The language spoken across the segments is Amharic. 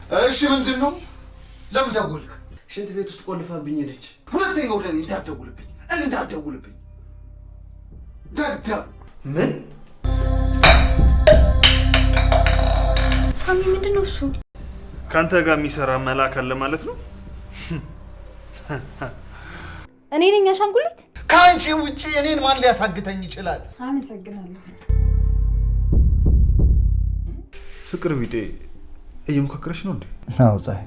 እሺ ምንድን ነው? ለምን ደወልክ? ሽንት ቤት ውስጥ ቆልፋብኝ ሄደች። ሁለተኛው ለኔ እንዳትደውልብኝ፣ እንዳትደውልብኝ። ደደብ። ምን? ሳሚ፣ ምንድን ነው እሱ? ከአንተ ጋር የሚሰራ መልአክ አለ ማለት ነው? እኔ ነኝ አሻንጉሊት? ከአንቺ ውጪ እኔን ማን ሊያሳግተኝ ይችላል? አመሰግናለሁ። ፍቅር ቢጤ እየሞካከረች ነው እንዴ? አዎ ፀሐይ፣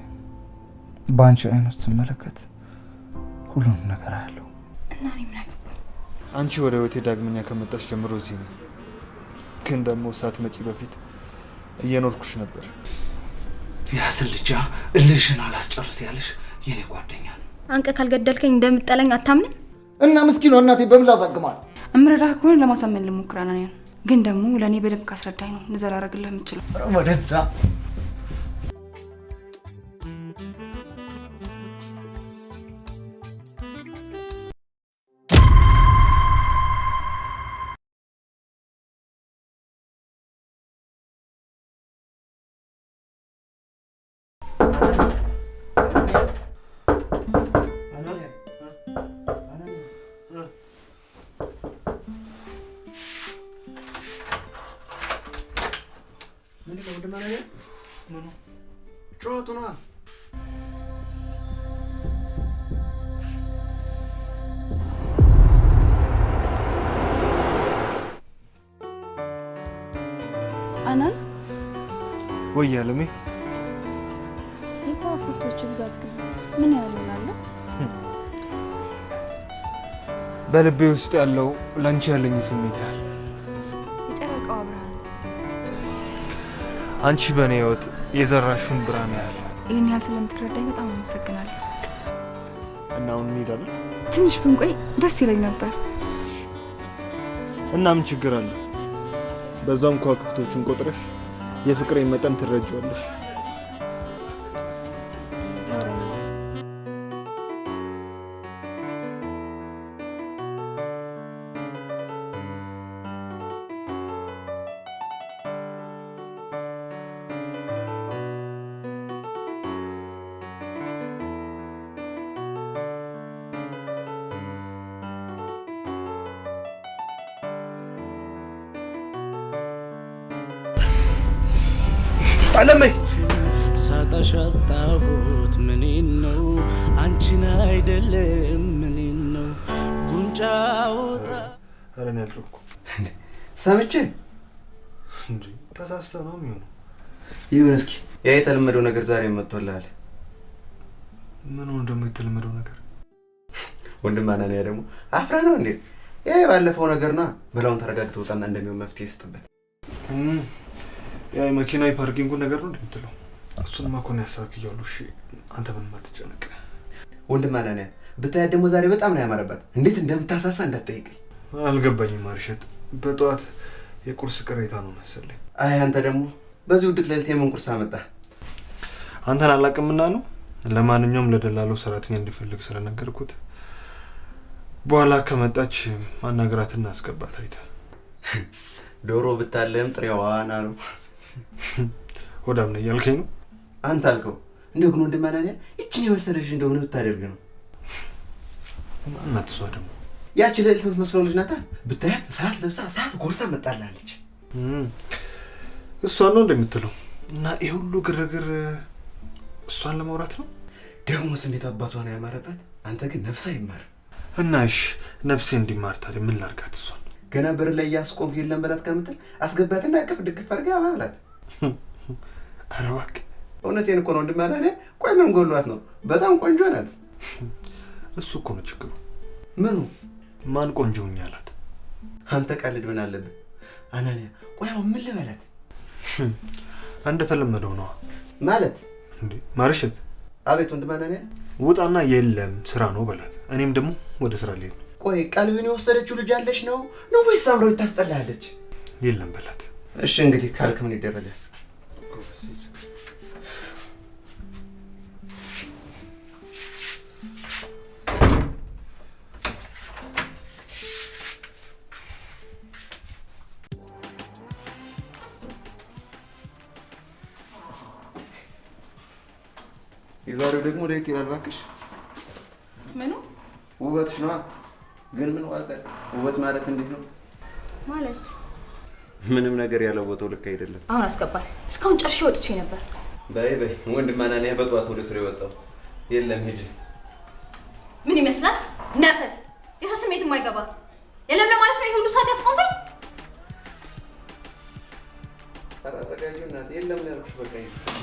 በአንቺ አይን ውስጥ ስመለከት ሁሉንም ነገር አያለሁ። እና እኔ ምን አገባኝ? አንቺ ወደ ህይወቴ ዳግመኛ ከመጣሽ ጀምሮ እዚህ ነኝ። ግን ደግሞ ሳትመጪ በፊት እየኖርኩሽ ነበር። ያስልጃ እልሽን አላስጨርስ ያለሽ የኔ ጓደኛ ነው። አንቀ ካልገደልከኝ እንደምጠለኝ አታምንም? እና ምስኪኗ እናቴ በምን ላሳግማል? እምረዳህ ከሆነ ለማሳመን ልሞክር አናንያን፣ ግን ደግሞ ለእኔ በደንብ ካስረዳኝ ነው እንደዛ ላደርግልህ የምችለው። ወደዛ። ምንድን ነው ወንድም አናንያ? ምኑ ጩኸቱ ነዋ። አናን። ወይ አለሜ። የከዋክብቶቹ ብዛት ግን ምን ያህል ይሆናሉ? በልቤ ውስጥ ያለው ለአንቺ ያለኝ ስሜት ያህል። የጨረቃዋ ብርሃንስ? አንቺ በእኔ ህይወት የዘራሽውን ብርሃን ያህል። ይህን ያህል ስለምትረዳኝ በጣም አመሰግናለሁ። እና አሁን እንሄዳለን። ትንሽ ብንቆይ ደስ ይለኝ ነበር። እና ምን ችግር አለ? በዛም ከዋክብቶቹን ቆጥረሽ የፍቅሬን መጠን ትረጂዋለሽ። አለሜ። ሳጣሽ አጣሁት ምኔን ነው፣ አንቺን አይደለም ምኔን ነው ጉንጫ ወጣ። ኧረ እኔ አልጮኩም። ሰምቼ እንዴ፣ ተሳስተህ ነው የሚሆነው። ይሁን እስኪ፣ ያ የተለመደው ነገር ዛሬ መጥቶልሃል። ምን ሆነ ደግሞ የተለመደው ነገር? ወንድም አናንያ ደግሞ አፍራ ነው እንዴ? ያ የባለፈው ነገር ነዋ። በላውን ተረጋግተህ ውጣና እንደሚሆን መፍትሄ ስጥበት። ያ የመኪና የ parking ኡ ነገር ነው እንደምትለው? እሱንማ እኮ ነው ያስተካክያለሁ። እሺ አንተ ምንም አትጨነቅ። ወንድም አናንያ፣ ብታያት ደግሞ ዛሬ በጣም ነው ያማረባት። እንዴት እንደምታሳሳ እንዳትጠይቀኝ። አልገባኝም ማርሸት። በጠዋት የቁርስ ቅሬታ ነው መሰለኝ። አይ አንተ ደግሞ በዚህ ውድቅ ሌሊት የምን ቁርስ አመጣህ? አንተን አላውቅምና ነው። ለማንኛውም ለደላለው ሰራተኛ እንዲፈልግ ስለነገርኩት በኋላ ከመጣች ማናገራትና አስገባት። አይተህ ዶሮ ብታለም ጥሬዋን አሉ። ሆዳም ነህ እያልከኝ ነው? አንተ አልከው። እንደው ግን ወንድም አናንያ፣ ይችን የመሰለሽ እንደው ምን ብታደርግ ነው? ማናት እሷ ደግሞ? ያቺ ልዕልት የምትመስለው ልጅ ናታ። ብታያት እሳት ለብሳ እሳት ጎርሳ መጣላለች። እሷን ነው እንደምትለው? እና ይህ ሁሉ ግርግር እሷን ለማውራት ነው? ደግሞ ስሜት አባቷ ነው ያማረባት። አንተ ግን ነፍስ አይማርም። እና እሺ ነፍሴ እንዲማር ታዲያ ምን ላድርጋት እሷን? ገና በር ላይ እያስቆምክ የለም በላት ከምትል አስገባትና እቅፍ ድግፍ አድርገህ አባብላት። ኧረ እባክህ። እውነቴን እኮ ነው ወንድም አናንያ። ቆይ ምን ጎሏት ነው? በጣም ቆንጆ ናት። እሱ እኮ ነው ችግሩ። ምኑ? ማን ቆንጆ ሁኝ አላት? አንተ ቀልድ ምን አለብህ አናንያ? ቆይ አሁን ምን ልበላት? እንደተለመደው ነዋ። ማለት? እንዴ ማርሸት። አቤት ወንድም አናንያ። ውጣና የለም ስራ ነው በላት። እኔም ደግሞ ወደ ስራ ልሄድ ነው። ቆይ ቀልብን የወሰደችው ልጅ አለች ነው ወይስ አምረው ታስጠላለች? የለም በላት። እሺ እንግዲህ ካልክ ምን ይደረጋል? የዛሬው ደግሞ ለየት ይላል እባክሽ። ምኑ? ውበትሽ ነዋ። ግን ምን ዋጋ? ውበት ማለት እንዴት ነው? ማለት ምንም ነገር ያለው ቦታው ልክ አይደለም። አሁን አስገባል። እስካሁን ጨርሼ ወጥቼ ነበር። በይ በይ፣ ወንድም አናንያ በጠዋት ወደ ስራ የወጣው የለም። ሂጂ። ምን ይመስላል? ነፈስ የሰው ስሜት የማይገባ የለም ለማለት ነው ይሄ ሁሉ ሰዓት ያስቆምከኝ? ኧረ አዘጋጁ እናቴ። የለም ነው ያልኩሽ። በቃ ሂጂ።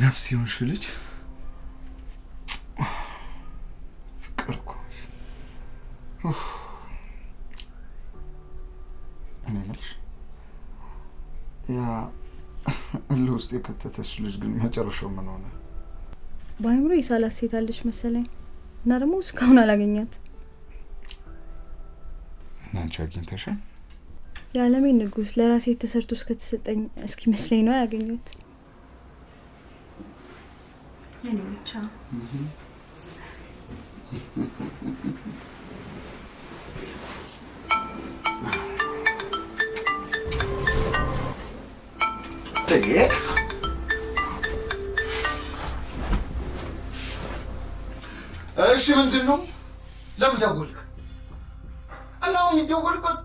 ነፍስ የሆንሽ ልጅ ፍቅር እኮ ነሽ። እኔ የምልሽ ያ እልህ ውስጥ የከተተች ልጅ ግን መጨረሻው ምን ሆነ? በአይምሮ የሳላት ሴት አለች መሰለኝ እና ደግሞ እስካሁን አላገኛት። አንቺ አግኝተሻል? የዓለሜ ንጉሥ ለራሴ ተሰርቶ እስከተሰጠኝ እስኪመስለኝ ነው ያገኘሁት። የኔ ብቻ። እሺ ምንድን ነው? ለምን ደወልክ? እና አሁን የሚደወልበት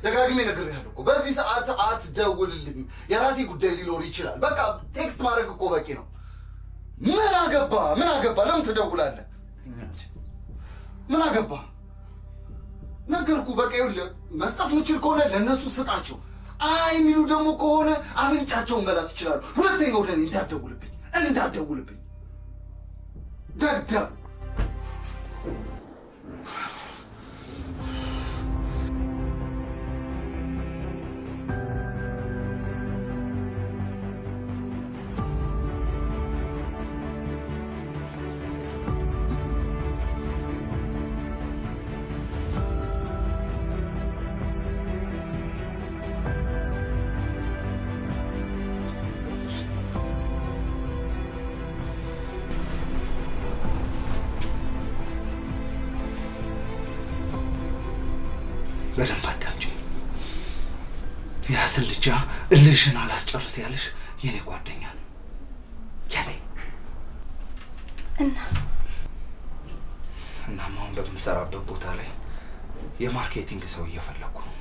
ደጋግሜ ነግሬሃለሁ እኮ በዚህ ሰዓት አትደውልልኝ። የራሴ ጉዳይ ሊኖር ይችላል። በቃ text ማድረግ እኮ በቂ ነው። ምን አገባ? ምን አገባ? ለምን ትደውላለህ? ምን አገባ? ነገርኩህ። በቃ ይኸውልህ መስጠት የምችል ከሆነ ለእነሱ ስጣቸው። አይ የሚሉ ደግሞ ከሆነ አፍንጫቸውን መላስ ይችላሉ። ሁለተኛው ለእኔ እንዳትደውልብኝ፣ እንዳትደውልብኝ ደደብ። በደንብ አዳምጪኝ። ያ ስልቻ እልሽን አላስጨርስ ያለሽ የኔ ጓደኛ ነው። የኔ እና እናም አሁን በምሰራበት ቦታ ላይ የ marketing ሰው እየፈለኩ ነው።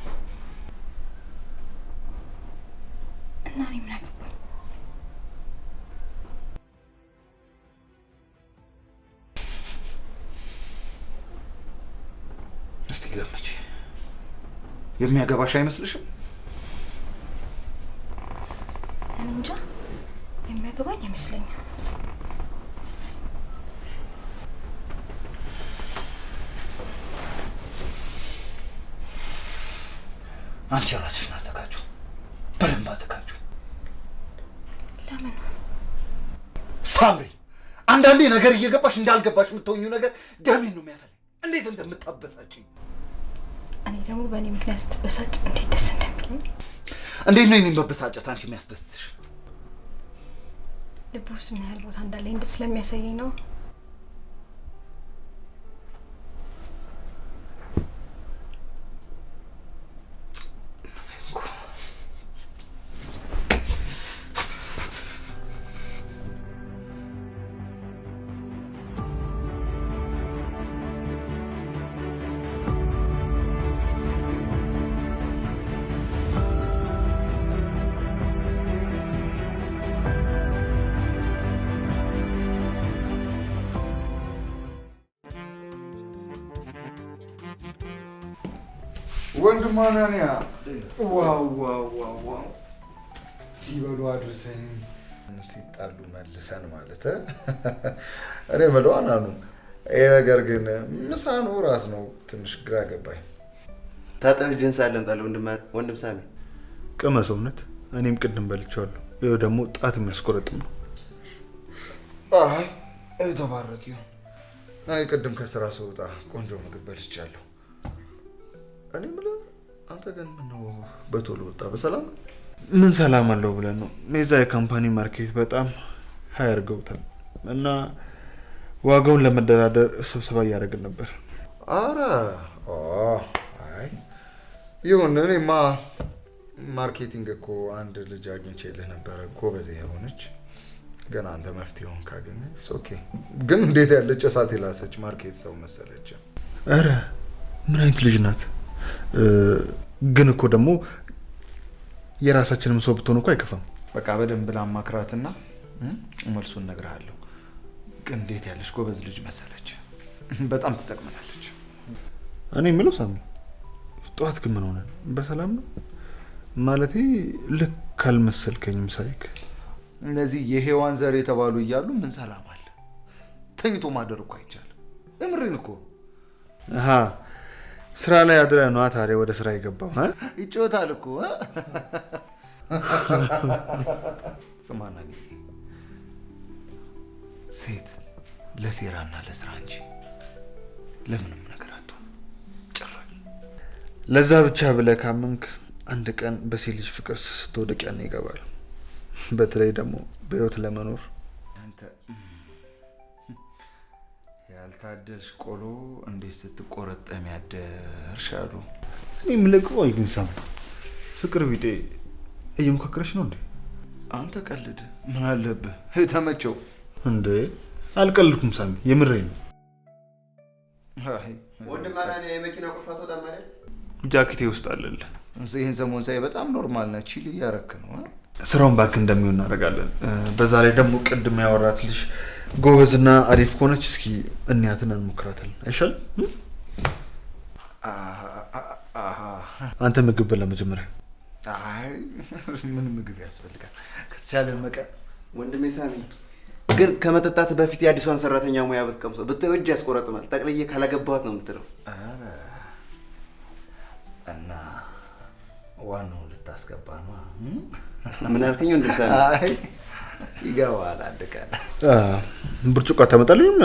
እና እኔ ምን አገባኝ? እስቲ ገምቺ። የሚያገባሽ አይመስልሽም? እኔ እንጃ፣ የሚያገባኝ አይመስለኝም። አንቺ ራስሽን አዘጋጁ፣ በደንብ አዘጋጁ። ለምን? ሳምሪ፣ አንዳንዴ ነገር እየገባሽ እንዳልገባሽ የምትሆኚው ነገር ደሜን ነው የሚያፈላኝ። እንዴት እንደምታበሳጭኝ። እኔ ደግሞ በእኔ ምክንያት ስትበሳጭ እንዴት ደስ እንደሚለኝ። እንዴት ነው የእኔን መበሳጨት አንቺ የሚያስደስትሽ? ልብ ውስጥ ምን ያህል ቦታ እንዳለኝ እንዴት ስለሚያሳየኝ ነው። ወንድም አናንያ፣ wow wow wow wow! ሲበሉ አድርሰኝ ሲጣሉ መልሰን ማለት እኔ የምለው አናኑ፣ ይሄ ነገር ግን ምሳ ነው ራስ ነው? ትንሽ ግራ ገባኝ። ታጠብ እጅህን ሳለምጣለሁ። ወንድም ሳሚ ቅመሰው። እውነት እኔም ቅድም በልቼዋለሁ። ይኸው ደግሞ ጣት የሚያስቆረጥም ነው። አይ የተባረክ ይሁን። እኔ ቅድም ከስራ ስወጣ ቆንጆ ምግብ በልቻለሁ። እኔ የምልህ አንተ ግን ምነው በቶሎ ወጣ? በሰላም? ምን ሰላም አለው ብለን ነው። የዛ የ company market በጣም high አድርገውታል እና ዋጋውን ለመደራደር ስብሰባ እያደረግን ነበር። አረ አይ ይሁን። እኔማ marketing እኮ አንድ ልጅ አግኝቼልህ ነበረ ጎበዝ የሆነች፣ ግን አንተ መፍትሄውን ካገኘህ okay። ግን እንዴት ያለች እሳት የላሰች market ሰው መሰለች። አረ ምን አይነት ልጅ ናት? ግን እኮ ደግሞ የራሳችንም ሰው ብትሆን እኮ አይከፋም። በቃ በደንብ ላማክራትና መልሱን እነግርሃለሁ። ግን እንዴት ያለች ጎበዝ ልጅ መሰለች፣ በጣም ትጠቅመናለች። እኔ የምለው ሳሚ፣ ጠዋት ግን ምን ሆነ? በሰላም ነው ማለቴ? ልክ አልመሰልከኝም ሳይክ። እነዚህ የሔዋን ዘር የተባሉ እያሉ ምን ሰላም አለ? ተኝቶ ማደር እኮ አይቻልም። እምሬን እኮ። አሃ ስራ ላይ አድረህ ነዋ ታዲያ ወደ ስራ የገባው? ይጮታል እኮ። ስማና ሴት ለሴራና ለስራ እንጂ ለምንም ነገር አትሆንም ጭራሽ። ለዛ ብቻ ብለህ ካመንክ አንድ ቀን በሴት ልጅ ፍቅር ስትወድቅ ያኔ ይገባል። በተለይ ደግሞ በህይወት ለመኖር። አንተ ያልታደልሽ ቆሎ እንዴት ስትቆረጠም ያደርሽ አሉ። እኔ የምልህ ቆይ ግን ሳም፣ ፍቅር ቢጤ እየሞካከረች ነው እንዴ? አንተ ቀልድ ምን አለብህ? ተመቸው እንዴ? አልቀልድኩም ሳሚ፣ የምሬን ነው። ወንድም አናንያ የመኪና ቁልፍ አትወጣም አይደል? ጃኬቴ ውስጥ አለልህ። ይህን ሰሞን ሳይ በጣም normal ነህ፣ chill እያረክ ነው። ስራውን ባክ እንደሚሆን እናደርጋለን። በዛ ላይ ደግሞ ቅድም ያወራት ልጅ ጎበዝና አሪፍ ከሆነች እስኪ እንያትን እንሞክራታለን። አይሻልም? አንተ ምግብ ብላ መጀመሪያ። አይ ምን ምግብ ያስፈልጋል? ከተቻለ መቀ ወንድሜ ሳሚ ግን ከመጠጣት በፊት የአዲሷን ሰራተኛ ሙያ ብትቀምሰው ብትወጅ ያስቆረጥማል። ጠቅልዬ ካላገባኋት ነው የምትለው። ኧረ እና ዋናውን ልታስገባ ነው? ምን አልከኝ ወንድም ሳሚ? አይ ይገባል። አንድ ቀን ብርጭቆ አታመጣልኝም?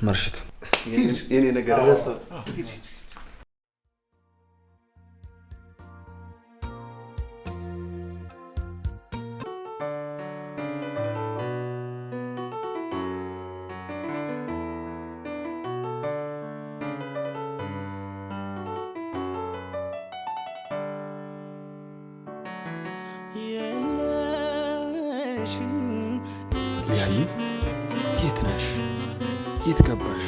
መርሽት የኔ ነገር ረሳሁት። ሊያይ የት ነሽ? የት ገባሽ?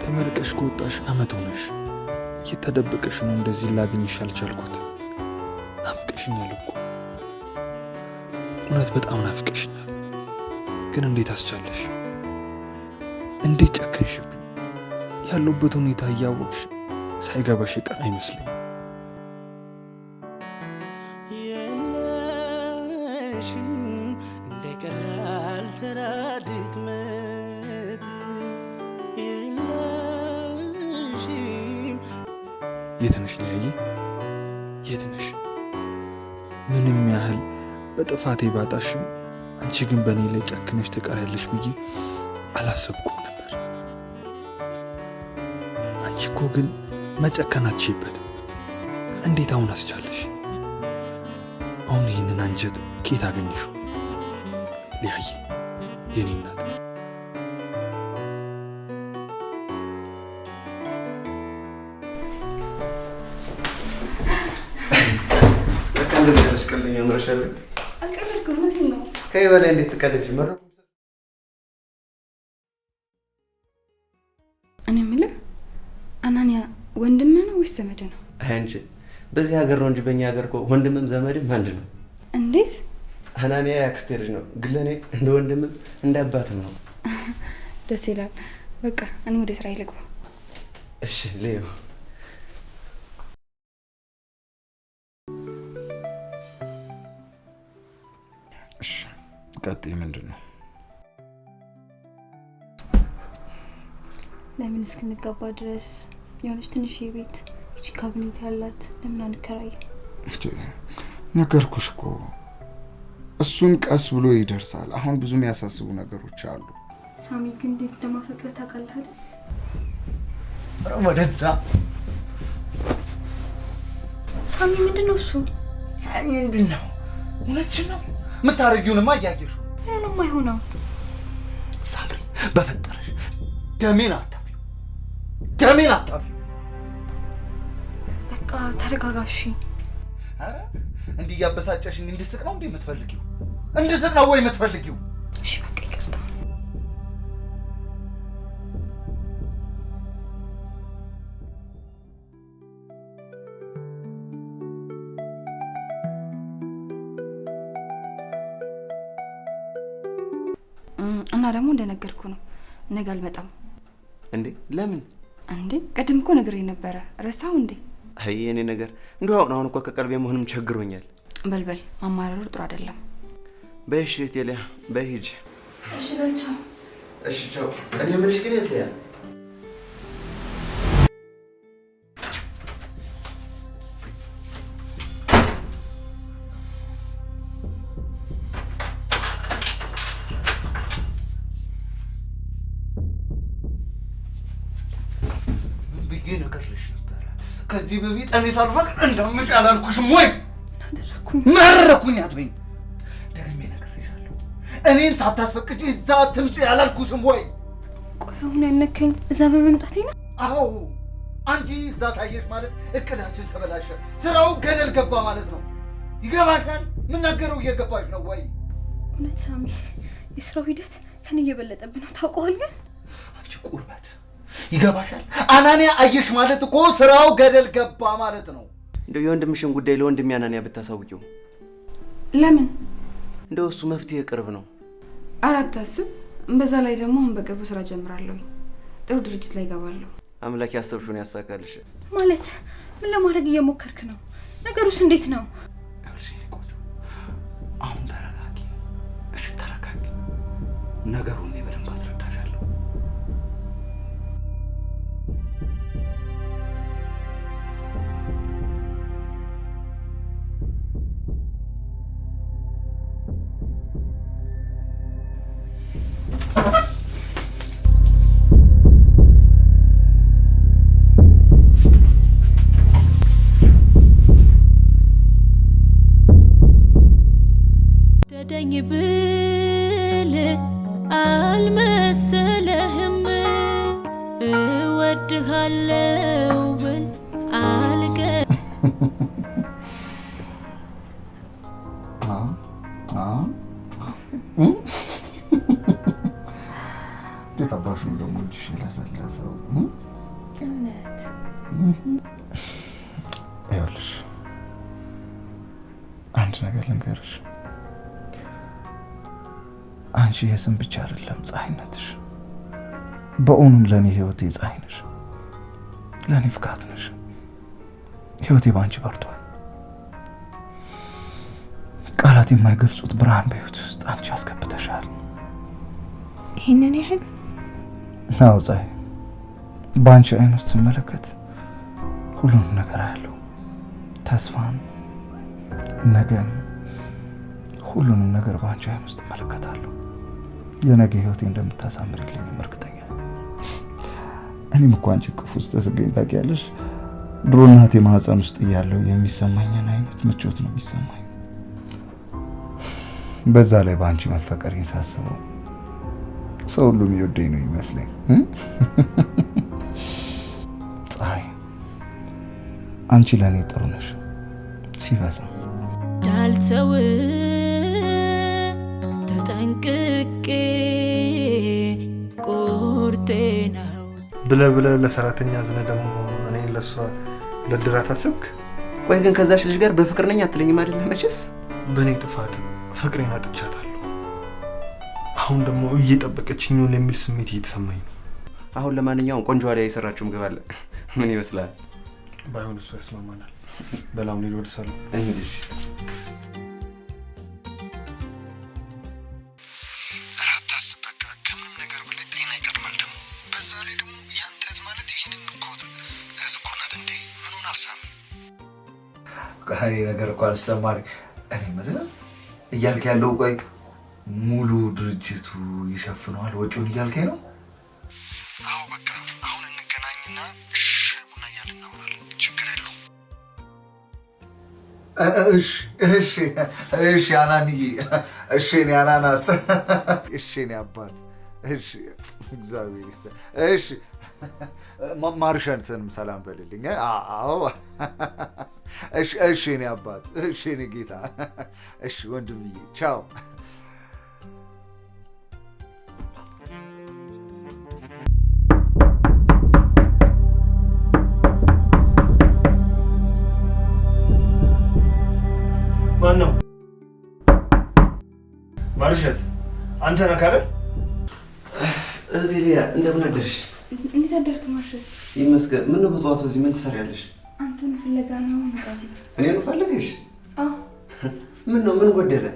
ተመርቀሽ ከወጣሽ አመት ሆነሽ። የት ተደብቀሽ ነው እንደዚህ ላገኝሽ ያልቻልኩት? ናፍቀሽኛል እኮ እውነት በጣም ናፍቀሽኛል። ግን እንዴት አስቻለሽ? እንዴት ጨከንሽብኝ? ያለሁበት ሁኔታ እያወቅሽ ሳይገባሽ የቀረ አይመስለኝም። የለሽም እንደ ቀላል ተራ ድክመት የለሽም። የት ነሽ ሊያይ? የት ነሽ? ምንም ያህል በጥፋቴ ባጣሽም አንቺ ግን በእኔ ላይ ጨክነሽ ትቀሪያለሽ ብዬ አላሰብኩም ነበር። አንቺ እኮ ግን መጨከን አትችይበትም። እንዴት አሁን አስቻለሽ? አሁን ይህንን አንጀት ከየት አገኘሽው? ሊያይ የኔ እናት፣ በቃ እንደዚህ ያለሽ ቀልደኛ ምረሻለሁ። አልቀለድኩም፣ እውነቴን ነው። ከዚህ በላይ እንዴት ትቀልጅ? እኔ የምልህ አናንያ ወንድምህ ነው ወይስ ዘመድህ ነው? አይ አንቺ በዚህ ሀገር ነው እንጂ በእኛ ሀገር እኮ ወንድምም ዘመድም አንድ ነው። እንዴት? አናንያ የአክስቴ ልጅ ነው፣ ግን ለእኔ እንደ ወንድምም እንደ አባትም ነው። ደስ ይላል። በቃ እኔ ወደ ስራዬ ልግባ። እሺ ልዩ። እሺ ቀጥይ። ምንድን ነው? ለምን እስክንጋባ ድረስ የሆነች ትንሽ ቤት kitchen cabinet ያላት ለምን አንከራይም? ነገርኩሽ እኮ እሱን ቀስ ብሎ ይደርሳል። አሁን ብዙ የሚያሳስቡ ነገሮች አሉ። ሳሚ ግን እንዴት እንደማፈቅርህ ታውቃለህ አይደል? ወደዛ ሳሚ ምንድን ነው እሱ? ሳሚ ምንድን ነው? እውነትሽን ነው? የምታረጊውንማ እያየሽው ምን ነው የማይሆነው? ሳምሪ፣ በፈጠረሽ ደሜን አታፊው፣ ደሜን አታፊው። በቃ ተረጋጋሽ። ኧረ እንዲህ እያበሳጨሽኝ እንድስቅ ነው እንዴ የምትፈልጊው? እንድስቅ ነው ወይ የምትፈልጊው? እሺ በቃ ይቅርታ። እና ደግሞ እንደነገርኩ ነው፣ ነገ አልመጣም። እንዴ ለምን? እንዴ ቅድም እኮ ነግሬ ነበረ፣ ረሳው እንዴ? አይ የኔ ነገር እንደው አሁን አሁን እኮ ከቀልቤ መሆንም ቸግሮኛል። በልበል፣ ማማረሩ ጥሩ አይደለም። በይ እሺ ቴሊያ፣ በይ ሂጂ። እሺ በል ቻው። እሺ ቻው። እኔ የምልሽ ግን የት ሊያ? ከዚህ በፊት እኔ ሳልፈቅድ እንዳትመጪ አላልኩሽም ወይ? ምን አደረኩኝ አትበይኝ። ደግሜ ነግሬሻለሁ። እኔን ሳታስፈቅጂ እዛ አትምጪ አላልኩሽም ወይ? ቆይ አሁን ያነከኝ እዛ በመምጣቴ ነው? አዎ፣ አንቺ እዛ ታየሽ ማለት እቅዳችን ተበላሸ፣ ስራው ገደል ገባ ማለት ነው። ይገባሻል? የምናገረው እየገባሽ ነው ወይ? እውነት ሳሚ፣ የስራው ሂደት ከኔ እየበለጠብህ ነው ታውቀዋለህ። ግን አንቺ ቁርበት ይገባሻል? አናንያ አየሽ ማለት እኮ ስራው ገደል ገባ ማለት ነው። እንደው የወንድምሽን ጉዳይ ለወንድሜ አናንያ ብታሳውቂው። ለምን? እንደው እሱ መፍትሄ ቅርብ ነው። ኧረ አታስብ። በዛ ላይ ደግሞ አሁን በቅርቡ ስራ ጀምራለሁ። ጥሩ ድርጅት ላይ እገባለሁ። አምላክ ያሰብሽውን ያሳካልሽ። ማለት ምን ለማድረግ እየሞከርክ ነው? ነገሩስ እንዴት ነው? ይኸውልሽ የእኔ ቆንጆ፣ አሁን ተረጋጊ። እሺ ተረጋጊ። ነገሩን እኔ በደንብ አስረዳሻለሁ። ደደኝ ብል አልመሰለህም፣ እወድሃለው ብል አልገ እንዴት አባሽ ነው ደግሞ እጅሽ የለሰለሰው? ይኸውልሽ አንድ ነገር ልንገርሽ። አንቺ የስም ብቻ አይደለም ፀሐይነትሽ፣ በእውኑም ለእኔ ህይወቴ ፀሐይ ነሽ፣ ለእኔ ፍካት ነሽ። ህይወቴ በአንቺ በርቷል። ቃላት የማይገልጹት ብርሃን በህይወት ውስጥ አንቺ አስገብተሻል። ይህንን ያህል? አዎ ፀሐይ፣ በአንቺ አይን ውስጥ ስመለከት ሁሉንም ነገር አያለሁ። ተስፋን፣ ነገን፣ ሁሉንም ነገር በአንቺ አይን ውስጥ እመለከታለሁ። የነገ ህይወቴ እንደምታሳምሪልኝም እርግጠኛ ነኝ። እኔም እኮ አንቺ እቅፍ ውስጥ ስገኝ ታውቂያለሽ፣ ድሮ እናቴ ማህፀን ውስጥ እያለሁ የሚሰማኝን አይነት ምቾት ነው የሚሰማኝ። በዛ ላይ በአንቺ መፈቀሬን ሳስበው ሰው ሁሉ የሚወደኝ ነው የሚመስለኝ። ፀሐይ፣ አንቺ ለእኔ ጥሩ ነሽ ሲበዛ። ዳልተው ተጠንቅቄ ቁርጤ ነው ብለህ ብለህ ለሰራተኛ አዝነህ ደግሞ እኔ ለሷ ለድራት አሰብክ? ቆይ ግን ከዛች ልጅ ጋር በፍቅር ነኝ አትለኝም አይደለ? መቼስ በእኔ ጥፋት ፍቅሬን አጥቻታለሁ። አሁን ደግሞ እየጠበቀችኝ ነው የሚል ስሜት እየተሰማኝ ነው። አሁን ለማንኛውም ቆንጆ ላይ የሰራችው ምግብ አለ። ምን ይመስላል? ባይሆን እሱ ያስማማናል። በላም ሌል ወደ ሳሎን እንሂድ። ይሄ ነገር እኮ አልሰማኝ። እኔ የምልህ እያልክ ያለው ቆይ ሙሉ ድርጅቱ ይሸፍነዋል ወጪውን እያልከኝ ነው? አዎ በቃ አሁን እንገናኝና ሻይ ቡና እያልን እናወራለን። ችግር የለውም። እሺ እሺ እሺ አናንዬ፣ እሺ እኔ አናናስ፣ እሺ እኔ አባት፣ እሺ፣ እግዚአብሔር ይስጥህ። እሺ፣ ማርሸንትንም ሰላም በልልኝ። አዎ፣ እሺ፣ እሺ፣ የእኔ አባት፣ እሺ፣ የእኔ ጌታ፣ እሺ ወንድምዬ፣ ቻው። ማን ነው? ማርሸት አንተ ነህ አይደል? እህቴ ሊያ እንደምን አደርሽ? እንዴት አደርክ ማርሸት? ይመስገን። ምነው በጠዋቱ እዚህ ምን ትሰሪያለሽ? አንተን ፍለጋ ነው መጣቴ። እኔን ፈልገሽ? አዎ። ምነው ምን ጎደለ?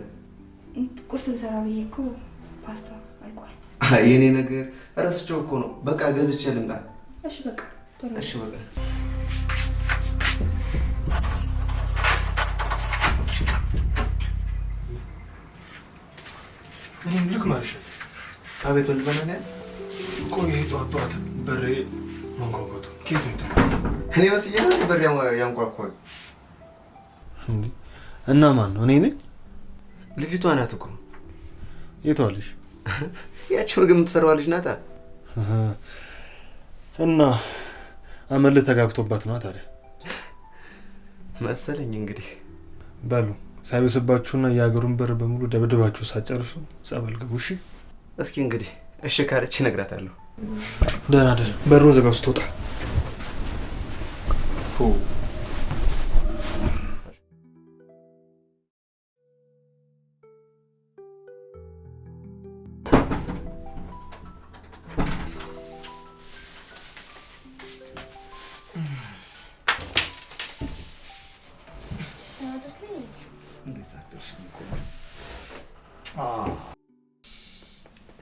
ቁርስ ልሰራ ብዬ እኮ ፓስታ አልቋል። አይ የኔ ነገር ረስቼው እኮ ነው። በቃ ገዝቼ ልምጣ። እሺ በቃ ጥሩ። እሺ በቃ። እኔም ልክ ማርሸት። አቤት ወንድም አናንያ። ቆይ ይሄ ጠዋት ጠዋት በሬ መንኳኳቱ ከየት ነው የተማረው? እኔ መስዬ ነው በር ያንኳኳው። እና ማን ነው? እኔ ነኝ? ልጅቷ ናት እኮ። የቷ ልጅ? ያቺ ምግብ የምትሰራዋ ልጅ ናታ። እና አመልህ ተጋብቶባት ነዋ ታዲያ መሰለኝ። እንግዲህ በሉ ሳይበስባችሁና የሀገሩን በር በሙሉ ደብድባችሁ ሳጨርሱ ጸበል ግቡ። እሺ? እስኪ እንግዲህ እሺ ካለች እነግራታለሁ። ደህና ደህና። በሩን ዘጋው ስትወጣ።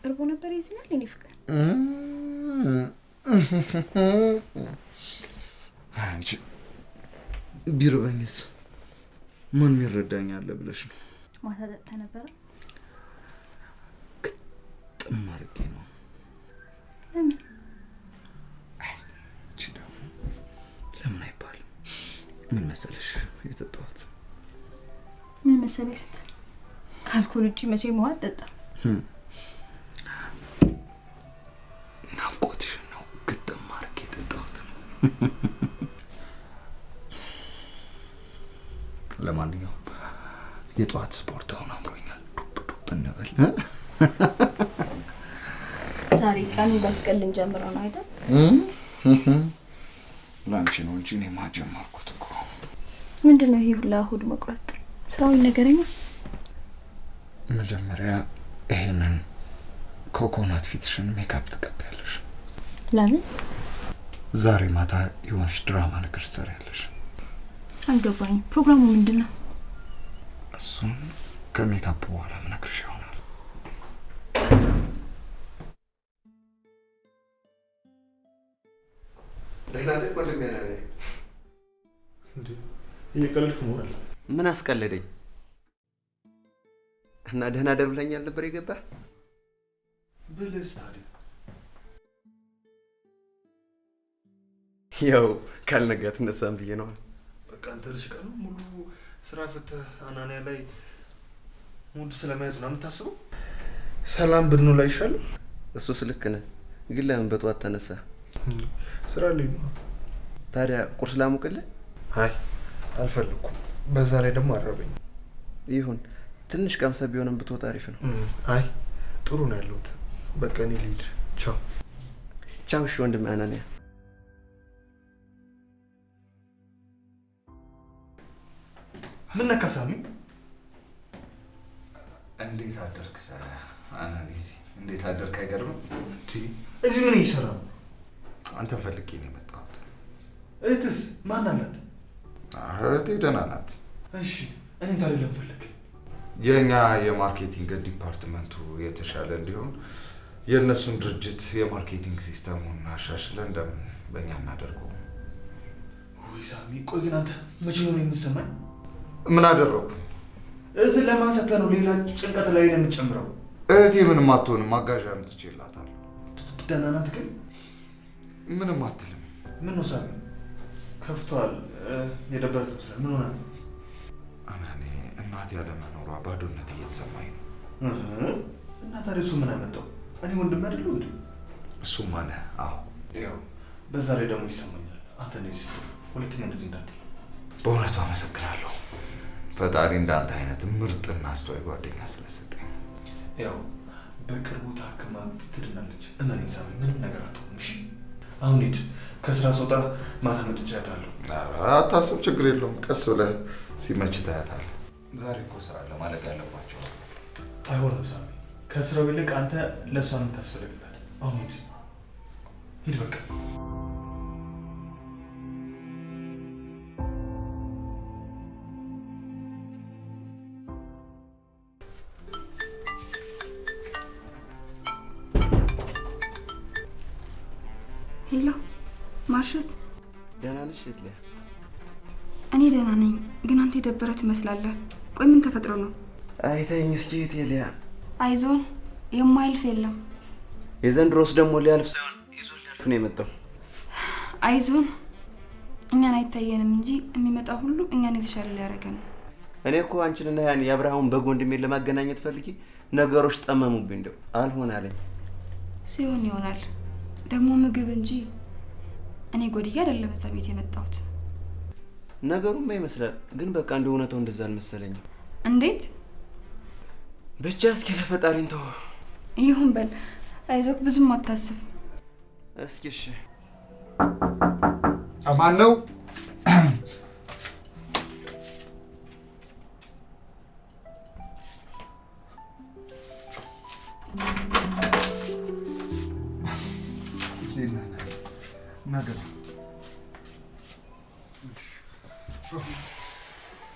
እርቦ ነበር ይዝናል የኔ ፍቅር። አንቺ ቢርበኝስ ማን ይረዳኛል ብለሽ ነው? ማታ ጠጥተህ ነበረ? ግጥም አድርጌ ነው። ለምን? አንቺ ደግሞ ለምን አይባልም። ምን መሰለሽ የጠጣሁት? ምን መሰለሽ ስትል ከአልኮል ውጪ መቼም ውሃ አትጠጣም። ናፍቆትሽን ነው ግጥም አድርጌ የጠጣሁት። ለማንኛውም የጠዋት ስፖርት አሁን አምሮኛል። ዱብ ዱብ እንበል። ዛሬ ቀኑን በፍቅር ልንጀምረው ነው አይደል? ላንቺ ነው እንጂ እኔማ ጀመርኩት እኮ። ምንድን ነው ይሄ ሁላ ሆድ መቁረጥ? ስራው ይነገረኛ። መጀመሪያ ይሄንን ኮኮናት ፊትሽን ሜካፕ ትቀቢያለሽ። ለምን? ዛሬ ማታ የሆነች ድራማ ነገር ትሰሪያለሽ። አልገባኝም። ፕሮግራሙ ምንድን ነው? እሱን ከሜካፕ በኋላ ምነግርሽ ይሆናል። ደህና ነህ ወንድሜ? ደህና ነህ? እንዴ እየቀለድክ መሆን አለበት። ምን አስቀለደኝ? እና ደህና ደር ብለኸኛል ነበር የገባህ? ብልስ ታዲያ ያው ካልነጋ ትነሳም ብዬ ነው። በቃ አንተ ልጅ ቀኑ ሙሉ ስራ ፈተህ አናንያ ላይ ሙድ ስለመያዝ ነው የምታስበው? ሰላም ብንውል አይሻልም? እሱስ ልክ ነህ። ግን ለምን በጠዋት ተነሳ? ስራ ላይ ነው። ታዲያ ቁርስ ላሙቅልህ? አይ አልፈለኩም። በዛ ላይ ደግሞ አረበኝ። ይሁን፣ ትንሽ ቀምሰህ ቢሆንም ብትወጣ አሪፍ ነው። አይ ጥሩ ነው ያለሁት። በቃ እኔ ልሂድ። ቻው። ቻው። እሺ ወንድሜ አናንያ። ምን ነካ ሳሚ? እንዴት አደርክ አናንያ? እንዴት አደርክ? አይገርምም? እዚህ ምን እየሰራ ነው? አንተ ፈልጌ ነው የመጣሁት። እህትስ ማን አላት? እህቴ ደህና ናት። እሺ እኔ ታዲያ ለምን ፈለግከኝ? የኛ የ marketing department ኡ የተሻለ እንዲሆን የእነሱን ድርጅት የ marketing system ኡን አሻሽለን እንደምን በእኛ እናደርገው። ውይ ሳሚ፣ ቆይ ግን አንተ መቼ ነው የምትሰማኝ? ምን አደረኩ? እህትህ ለማን ሰተህ ነው ሌላ ጭንቀት ላይ ነው የምትጨምረው? እህቴ ምንም አትሆንም፣ አጋዣ አምጥቼላታለሁ። ደህና ናት ግን? ምንም አትልም። ምን ነው ሳሚ፣ ከፍቷል። የደበረ ትመስላለህ። ምን ሆነህ ነው? አናኔ እናቴ ያለመኖሯ ባዶነት እየተሰማኝ ነው። እና ታዲያ እሱ ምን አመጣው? እኔ ወንድም አይደለሁ እንዴ? እሱማ ነህ። አዎ ያው በዛ ላይ ደግሞ ይሰማኛል። አንተ እንደዚህ ስትል ሁለተኛ እንደዚህ እንዳትል። በእውነቱ አመሰግናለሁ ፈጣሪ እንዳንተ አይነት ምርጥና አስተዋይ ጓደኛ ስለሰጠኝ። ያው በቅርቡ ታክማ ትድናለች። እመነኝ ሳሚ፣ ምንም ነገር አትሆንም። እሺ አሁን ሂድ። ከስራ ስወጣ ማታ መጥቼ አያታለሁ። ኧረ አታስብ፣ ችግር የለውም። ቀስ ብለህ ሲመችህ ታያታለህ። ዛሬ እኮ ስራ ለማለቅ ያለባቸው አይሆንም ሳሚ፣ ከስራው ይልቅ አንተ ለእሷ የምታስፈልግላት። አሁን ሂድ ሂድ በቃ። Hello ማርሸት፣ ደህና ነሽ እህት ሊያ? እኔ ደህና ነኝ፣ ግን አንተ የደበረ ትመስላለህ። ቆይ ምን ተፈጥሮ ነው? አይተኝ እስኪ እህቴ ሊያ። አይዞን፣ የማያልፍ የለም። የዘንድሮስ ደግሞ ሊያልፍ ሳይሆን ይዞ ሊያልፍ ነው የመጣው። አይዞን፣ እኛን አይታየንም እንጂ የሚመጣ ሁሉ እኛን የተሻለ ሊያደርገን ነው። እኔ እኮ አንቺንና ያን የአብርሃሙን በግ ወንድሜን ለማገናኘት ፈልጌ ነገሮች ጠመሙብኝ። እንደው አልሆን አለኝ። ሲሆን ይሆናል ደግሞ ምግብ እንጂ እኔ ጎድዬ አይደለም እዛ ቤት የመጣሁት። ነገሩማ ይመስላል፣ ግን በቃ እንደ እውነታው እንደዛ አልመሰለኝም። እንዴት? ብቻ እስኪ ለፈጣሪ እንተው። ይሁን በል፣ አይዞክ፣ ብዙም አታስብ። እስኪ እሺ። ማን ነው?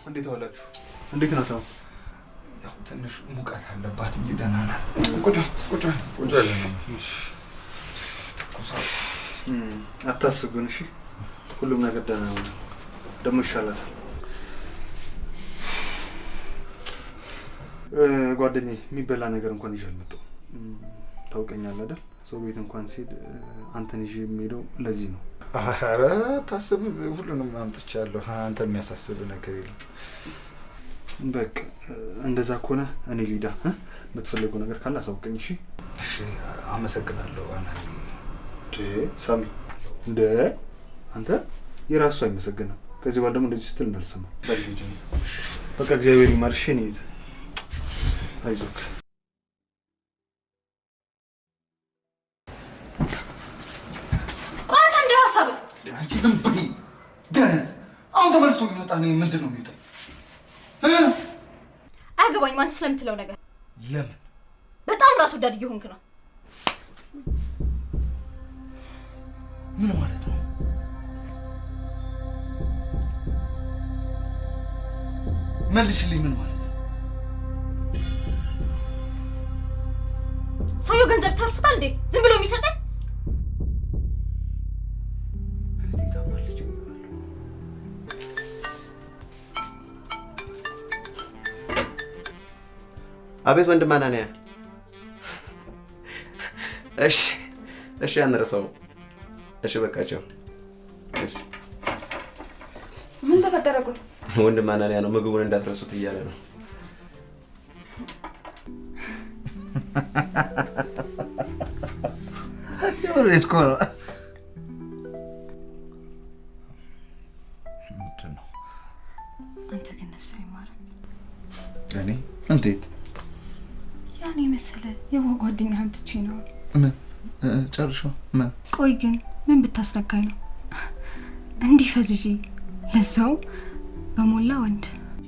እንዴት ዋላችሁ? እንዴት ናት አሁን? ያው ትንሽ ሙቀት አለባት እንጂ ደህና ናት። ቁጭ በል ቁጭ በል ቁጭ በል። ትኩሳት አታስብ ግን እሺ፣ ሁሉም ነገር ደህና ነው። ደግሞ ይሻላታል። ጓደኛዬ የሚበላ ነገር እንኳን ይዤ አልመጣሁም። ታውቀኛለህ አይደል? ሰው ቤት እንኳን ሲሄድ አንተን ይዤ የምሄደው ለዚህ ነው። ኧረ አታስብ፣ ሁሉንም አምጥቻለሁ። አንተ የሚያሳስብ ነገር የለም። በቃ እንደዛ ከሆነ እኔ ሊዳ የምትፈልገው ነገር ካለ አሳውቀኝ። እሺ? እሺ፣ አመሰግናለሁ። አናኒ ሳሚ፣ እንደ አንተ የራሱ አይመሰገንም። ከዚህ በኋላ ደግሞ እንደዚህ ስትል እንዳልሰማ። በቃ እግዚአብሔር ይማርሽ። እኔ ሂድ፣ አይዞክ። ቆይ አንተ ምንድን ነው ሀሳብህ? አንቺ ዝም በይ ደነዝ። አሁን ተመልሶ ቢመጣ እኔ ምንድን ነው የሚወጣኝ? አያገባኝም አንተ ስለምትለው ነገር። ለምን? በጣም ራስ ወዳድ እየሆንክ ነው። ምን ማለት ነው? መልሽልኝ። ምን ማለት ነው? ሰውየው ገንዘብ ተርፎታል እንዴ? ዝም ብሎ የሚሰጠን? እህቴ ታማለች። አቤት ወንድም አናንያ። እሺ እሺ፣ አንረሳውም። እሺ በቃቸው። እሺ ምን ተፈጠረ? ቆይ ወንድም አናንያ ነው ምግቡን እንዳትረሱት እያለ ነው። የምሬን እኮ ነው። ምንድን ነው? አንተ ግን ነፍስ አይማርም። እኔ እንዴት ያን የመሰለ የዋህ ጓደኛህን ትቼ ነው። ምን ጨርሾ ምን? ቆይ ግን ምን ብታስነካኝ ነው እንዲህ ፈዝዤ፣ ለዛው በሞላ ወንድ?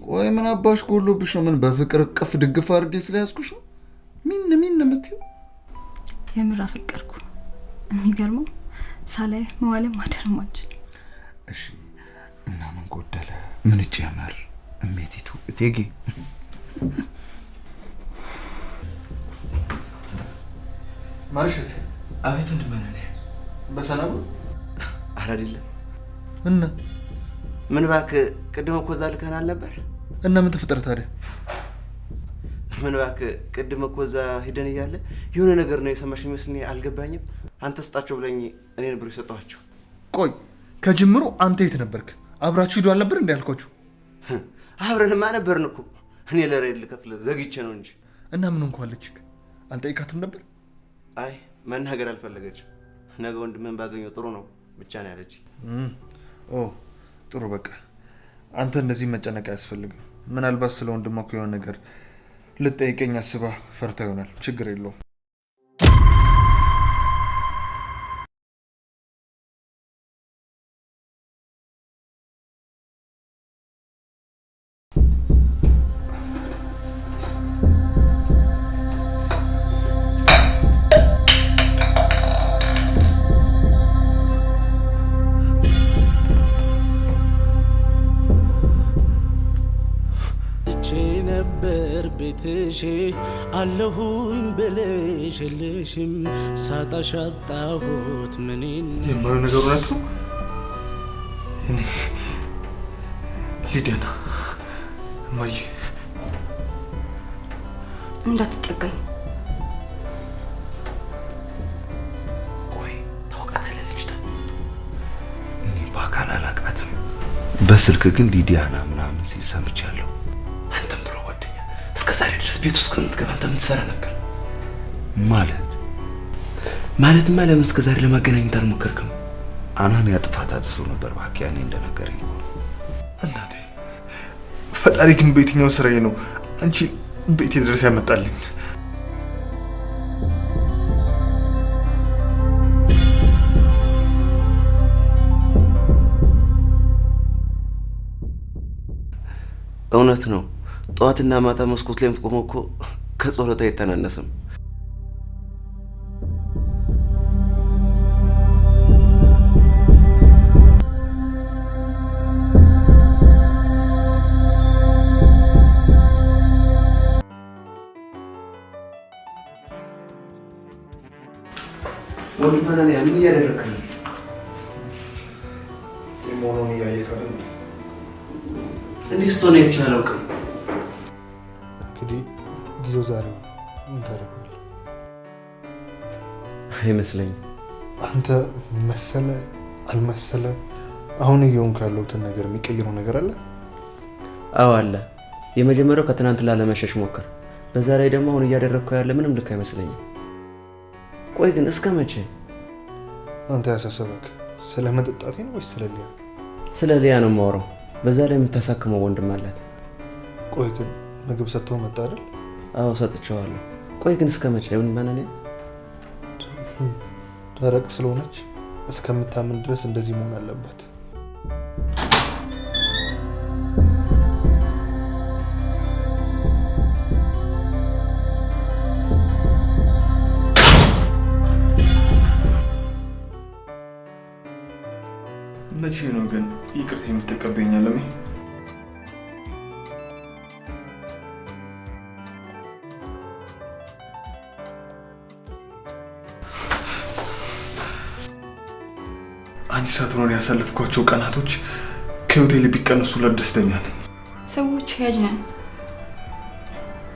ቆይ ምን አባሽ ጎሎብሽ ነው? ምን በፍቅር እቅፍ ድግፍ አድርጌ ስለያዝኩሽ ነው ሚን ሚን የምትይው? የምር አፈቀርኩ። የሚገርመው ሳላይ መዋልም ማደርም አልችልም። እሺ እና ምን ጎደለ? ምን ጨመር? እሜቲቱ እቴጌ ማርሸት። አቤት ወንድም አናንያ። በሰላም ነው? ኧረ አይደለም። እና ምን እባክህ፣ ቅድም እኮ እዛ ልከን አልነበር? እና ምን ተፈጠረ ታዲያ? ምን እባክህ፣ ቅድም እኮ እዛ ሂደን እያለ የሆነ ነገር ነው የሰማሽ የሚመስል፣ እኔ አልገባኝም። አንተ ስጣቸው ብለኝ እኔ ነበር የሰጠኋቸው። ቆይ ከጅምሩ አንተ የት ነበርክ? አብራችሁ ሂዱ አልነበር እንዴ ያልኳችሁ? አብረንማ ነበርን እኮ። እኔ ለሬድ ልከፍል ዘግቼ ነው እንጂ። እና ምን እንኳን አለችህ? አልጠይቃትም ነበር? አይ መናገር አልፈለገችም። ነገ ወንድምህን ባገኘው ጥሩ ነው ብቻ ነው ያለች። ኦ ጥሩ፣ በቃ አንተ እንደዚህ መጨነቅ አያስፈልግም። ምናልባት ስለ ወንድሟ እኮ የሆነ ነገር ልጠይቀኝ አስባ ፈርታ ይሆናል። ችግር የለውም። ነበር ቤትሽ አለሁኝ ብልሽ የለሽም ሳጣሽ አጣሁት ምኔን። የማየው ነገር እውነት ነው። እኔ ሊደና እማዬ እንዳትጠጋኝ። ቆይ ታውቃታለህ ልጅቷን? እኔ በአካል አላውቃትም፣ በስልክ ግን ሊዲያና ምናምን ሲል ሰምቻለሁ። አንተም ብሎ ጓደኛ እስከ ዛሬ ድረስ ቤት ውስጥ ከምትገባ አንተ ምን ትሰራ ነበር? ማለት ማለትማ ለምን እስከ ዛሬ ለማገናኘት አልሞከርክም? አናንያ ጥፋት አጥፍቶ ነበር እባክህ፣ ያኔ እንደነገረኝ ከሆነ። እናቴ ፈጣሪ ግን በየትኛው ስራዬ ነው አንቺ ቤቴ ድረስ ያመጣልኝ? እውነት ነው። ጠዋትና ማታ መስኮት ላይ የምትቆመው እኮ ከጸሎት አይተናነስም። ወንድም አናንያ ምን እያደረግክ ነው? የመሆኑን እያየህ አይደል? እንዲህ ስትሆን አይቼ አላውቅም። እንግዲህ ጊዜው ዛሬ ነው። ምን ታደርገዋለህ? አይመስለኝም። አንተ መሰለ አልመሰለ አሁን እየሆንኩ ያለሁትን ነገር የሚቀይረው ነገር አለ? አዎ አለ። የመጀመሪያው ከትናንት ላለመሸሽ ሞክር። በዛ ላይ ደግሞ አሁን እያደረግከው ያለ ምንም ልክ አይመስለኝም። ቆይ ግን እስከ መቼ? አንተ ያሳሰበክ ስለ መጠጣቴ ነው ወይስ ስለ ሊያ? ስለ ሊያ ነው የማወራው። በዛ ላይ የምታሳክመው ወንድም አላት። ቆይ ግን ምግብ ሰጥተው መጣ አይደል? አዎ ሰጥቼዋለሁ። ቆይ ግን እስከ መቼ? ወንድም አናንያ ደረቅ ስለሆነች እስከምታምን ድረስ እንደዚህ መሆን አለበት። መቼ ነው ግን ይቅርታ የምትቀበይኝ አለሜ? አንቺ ሳትኖሪ ያሳለፍኳቸው ቀናቶች ከህይወቴ ላይ ቢቀነሱላት ደስተኛ ነኝ። ሰዎች ያጅ ነን፣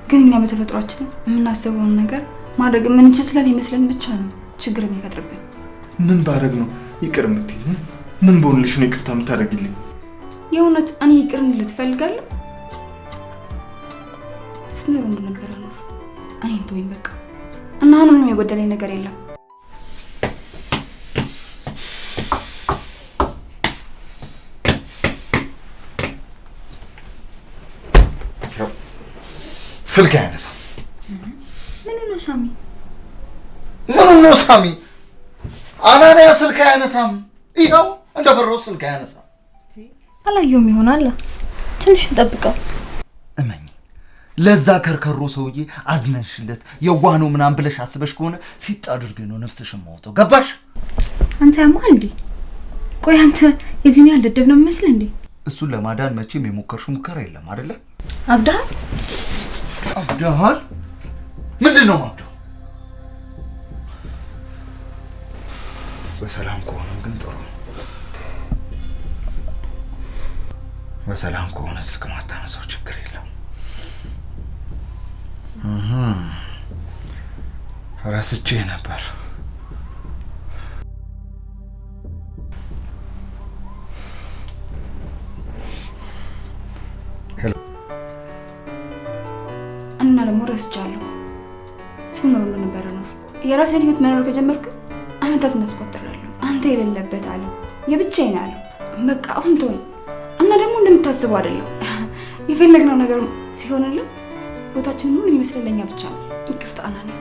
ግን እኛ በተፈጥሯችን የምናስበውን ነገር ማድረግ የምንችል ስለሚመስለን ብቻ ነው ችግር የሚፈጥርብን። ምን ባረግ ነው ይቅር የምትይኝ? ምን በሆንልሽ ነው ይቅርታ የምታደርጊልኝ? የእውነት እኔ ይቅር እንድልህ ትፈልጋለህ? ስትኖሩ እንደነበረ ኑር። እኔን ተወኝ በቃ። እና አሁን ምንም የጎደለኝ ነገር የለም። ስልክ አያነሳም። ምኑ ነው ሳሚ? ምኑ ነው ሳሚ? አናንያ ስልክ አያነሳም። ይኸው እንደፈራሁት ስልክ አያነሳም። አላየሁም ይሆናል። ትንሽ እንጠብቀው። እመኝ፣ ለዛ ከርከሮ ሰውዬ አዝነሽለት የዋህ ነው ምናምን ብለሽ አስበሽ ከሆነ ሲጥ አድርጌ ነው ነፍስሽን የማወጣው። ገባሽ? አንተ ያማል እንዴ? ቆይ አንተ የዚህን ያህል ደደብ ነው የሚመስልህ እንዴ? እሱን ለማዳን መቼም የሞከርሽው ሙከራ የለም አይደለ? አብደሃል? አብደሃል? ምንድን ነው ማብደው? በሰላም ከሆነ ግን ጥሩ ነው። በሰላም ከሆነ ስልክ ማታነሳው ችግር የለም። ረስቼ ነበር። እና ደግሞ ረስቻለሁ። ስንኖር እንደነበረ ኑር። የራሴን ህይወት መኖር ከጀመርኩ አመታት እናስቆጥራለሁ። አንተ የሌለበት ዓለም የብቻዬን ዓለም። በቃ አሁን ተወኝ እና ደግሞ እንደምታስበው አይደለም። የፈለግነው ነገር ሲሆንልን ህይወታችን ሙሉ የሚመስለን ለእኛ ብቻ ነው። ይቅርታ አናንያ፣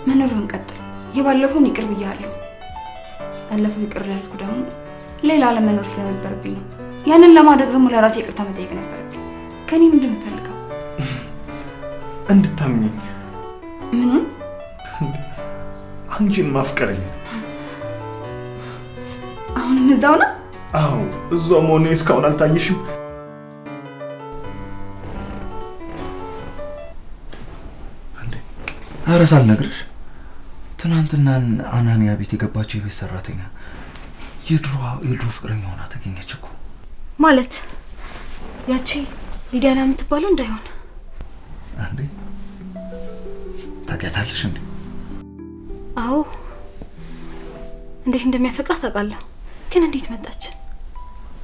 መኖሩን ቀጥል። የባለፈውን ይቅር ብያለሁ። ያለፈው ይቅር ያልኩ ደግሞ ሌላ አለመኖር ስለነበረብኝ ነው። ያንን ለማድረግ ደግሞ ለራሴ ይቅርታ መጠየቅ ነበረብኝ። ከኔ ምንድን ነው የምትፈልገው? እንድታምኚኝ። ምኑን? አንቺን ማፍቀረኝ። አሁንም እዛው ነው? አዎ እዛው መሆኔ እስካሁን አልታየሽም? ኧረ ሳልነግርሽ ትናንትና አናንያ ቤት የገባችው የቤት ሰራተኛ የድሮ ፍቅረኛ ሆና ተገኘች እኮ። ማለት ያቺ ሊዲያና የምትባለው እንዳይሆን። አንዴ ታውቂያታለሽ እንዴ? አዎ፣ እንዴት እንደሚያፈቅራት ታውቃለሁ። ግን እንዴት መጣች?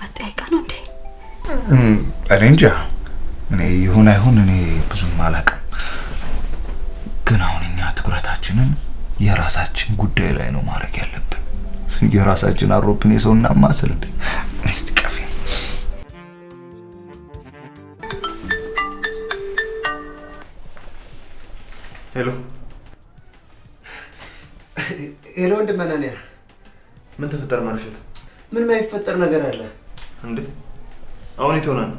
አጠያይቃ ነው እንዴ? እኔ እንጃ። እኔ ይሁን አይሁን እኔ ብዙም አላውቅም። ግን አሁን እኛ ትኩረታችንን የራሳችን ጉዳይ ላይ ነው ማድረግ ያለብን። የራሳችን አሮብን የሰውና ማስል እንዴ። እስቲ ቀፊ Hello Hello፣ ወንድም አናንያ፣ ምን ተፈጠረ? ማርሸት፣ ምን የማይፈጠር ነገር አለ እንዴ? አሁን የት ሆነህ ነው?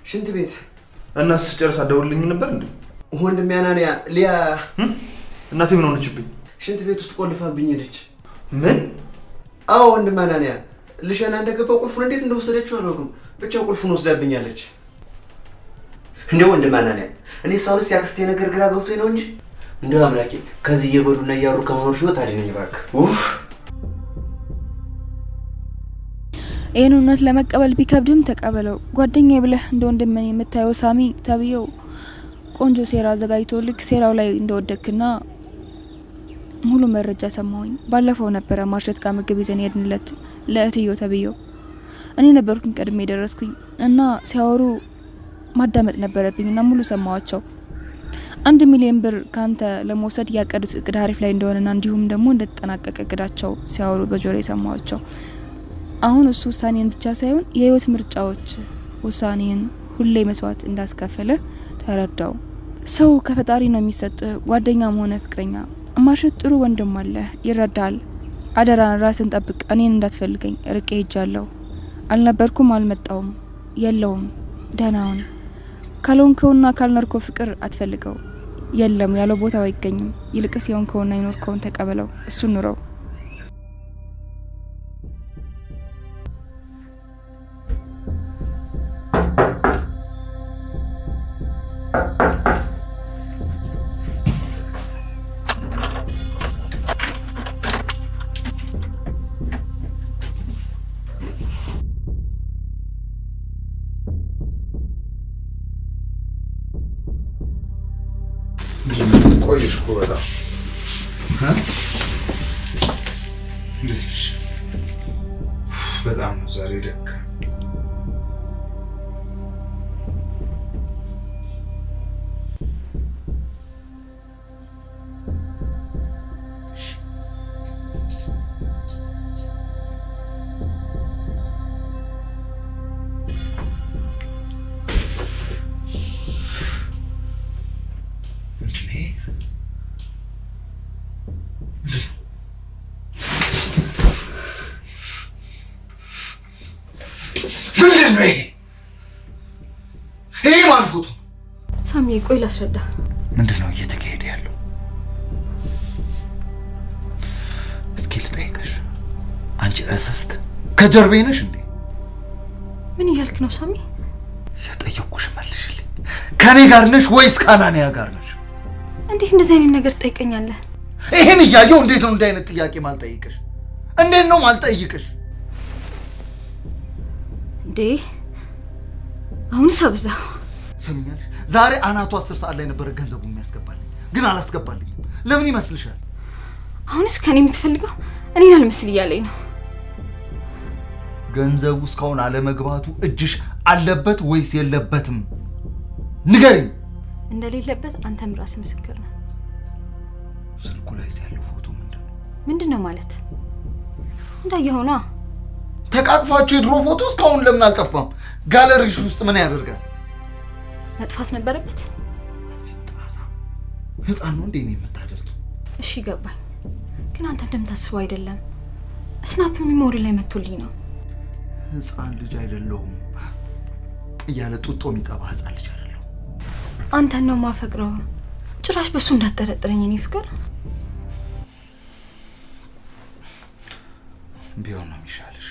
ሽንት ቤት። እና ስጨርስ አትደውልልኝም ነበር እንዴ? ወንድሜ አናንያ፣ ሊያ እናቴ ምን ሆነችብኝ? ሽንት ቤት ውስጥ ቆልፋብኝ ሄደች። ምን? አዎ ወንድም አናንያ፣ ልሸና እንደገባው ቁልፉን እንዴት እንደወሰደችው አላውቅም፣ ብቻ ቁልፉን ወስዳብኛለች። እንደው ወንድም አናንያ፣ እኔ ሳውንስ ያክስቴ ነገር ግራ ገብቶኝ ነው እንጂ እንደው አምላኬ ከዚህ እየበሉና እያሩ ከመኖር ህይወት አድነኝ እባክህ። ኡፍ። ይህን እውነት ለመቀበል ቢከብድም ተቀበለው። ጓደኛዬ ብለህ እንደ ወንድምን የምታየው ሳሚ ተብዬው ቆንጆ ሴራ አዘጋጅቶ ልክ ሴራው ላይ እንደወደክና ሙሉ መረጃ ሰማሁኝ። ባለፈው ነበረ ማርሸት ጋር ምግብ ይዘን ሄድንለት ለእህትዮ ተብዬው። እኔ ነበርኩኝ ቀድሜ የደረስኩኝ እና ሲያወሩ ማዳመጥ ነበረብኝ እና ሙሉ ሰማዋቸው። 1 ሚሊዮን ብር ካንተ ለመውሰድ ያቀዱት እቅድ አሪፍ ላይ እንደሆነና እንዲሁም ደግሞ እንደተጠናቀቀ እቅዳቸው ሲያወሩ በጆሮ የሰማዋቸው። አሁን እሱ ውሳኔን ብቻ ሳይሆን የህይወት ምርጫዎች ውሳኔን ሁሌ መስዋዕት እንዳስከፈለ ተረዳው። ሰው ከፈጣሪ ነው የሚሰጥ፣ ጓደኛም ሆነ ፍቅረኛ። ማርሸት ጥሩ ወንድም አለ፣ ይረዳል። አደራን ራስን ጠብቅ፣ እኔን እንዳትፈልገኝ፣ ርቄ ሄጃለሁ። አልነበርኩም፣ አልመጣውም፣ የለውም፣ ደህናውን ካልሆንከውና ካልኖርከው ፍቅር አትፈልገው። የለም ያለው ቦታው አይገኝም። ይልቅስ የሆንከውና የኖርከውን ተቀበለው፣ እሱን ኑረው። ቆየሽ እኮ በጣም። እንዴት ነሽ? በጣም ነው ዛሬ ደካ። ምንድን ነው ይሄ? ይሄ ማን ፎቶ? ሳሚ ቆይ ላስረዳ። ምንድን ነው እየተካሄደ ያለው? እስኪ ልጠይቅሽ፣ አንቺ እስስት ከጀርቤ ነሽ እንዴ? ምን እያልክ ነው ሳሚ? የጠየቅኩሽ መልሽልኝ። ከኔ ጋር ነሽ ወይስ ከአናንያ ጋር ነሽ? እንዴት እንደዚህ አይነት ነገር ትጠይቀኛለህ? ይሄን እያየሁ እንዴት ነው እንዲህ አይነት ጥያቄ ማልጠይቅሽ? እንዴት ነው ማልጠይቅሽ? እንዴ አሁንስ አበዛው። ሰምኛለሽ? ዛሬ አናቱ 10 ሰዓት ላይ ነበረ ገንዘቡ የሚያስገባልኝ፣ ግን አላስገባልኝም። ለምን ይመስልሻል? አሁንስ ከኔ የምትፈልገው እኔን አልመስል እያለኝ ነው። ገንዘቡ እስካሁን አለመግባቱ እጅሽ አለበት ወይስ የለበትም? ንገሪኝ። እንደሌለበት አንተም ራስህ ምስክር ነህ። ስልኩ ላይ ያለው ፎቶ ምንድን ነው? ምንድን ነው ማለት? እንዳየኸው ነዋ። ተቃቅፋችሁ የድሮ ፎቶ እስካሁን ለምን አልጠፋም? ጋለሪሽ ውስጥ ምን ያደርጋል? መጥፋት ነበረበት። ህፃን ነው እንዴ እኔ የምታደርጊ? እሺ ገባኝ፣ ግን አንተ እንደምታስበው አይደለም። Snap memory ላይ መጥቶልኝ ነው። ህፃን ልጅ አይደለሁም እያለ ጡጦ የሚጠባ ህፃን ልጅ አይደለሁም። አንተን ነው ማፈቅረው። ጭራሽ በሱ እንዳትጠረጥረኝ እኔ ፍቅር ቢሆን ነው የሚሻልሽ።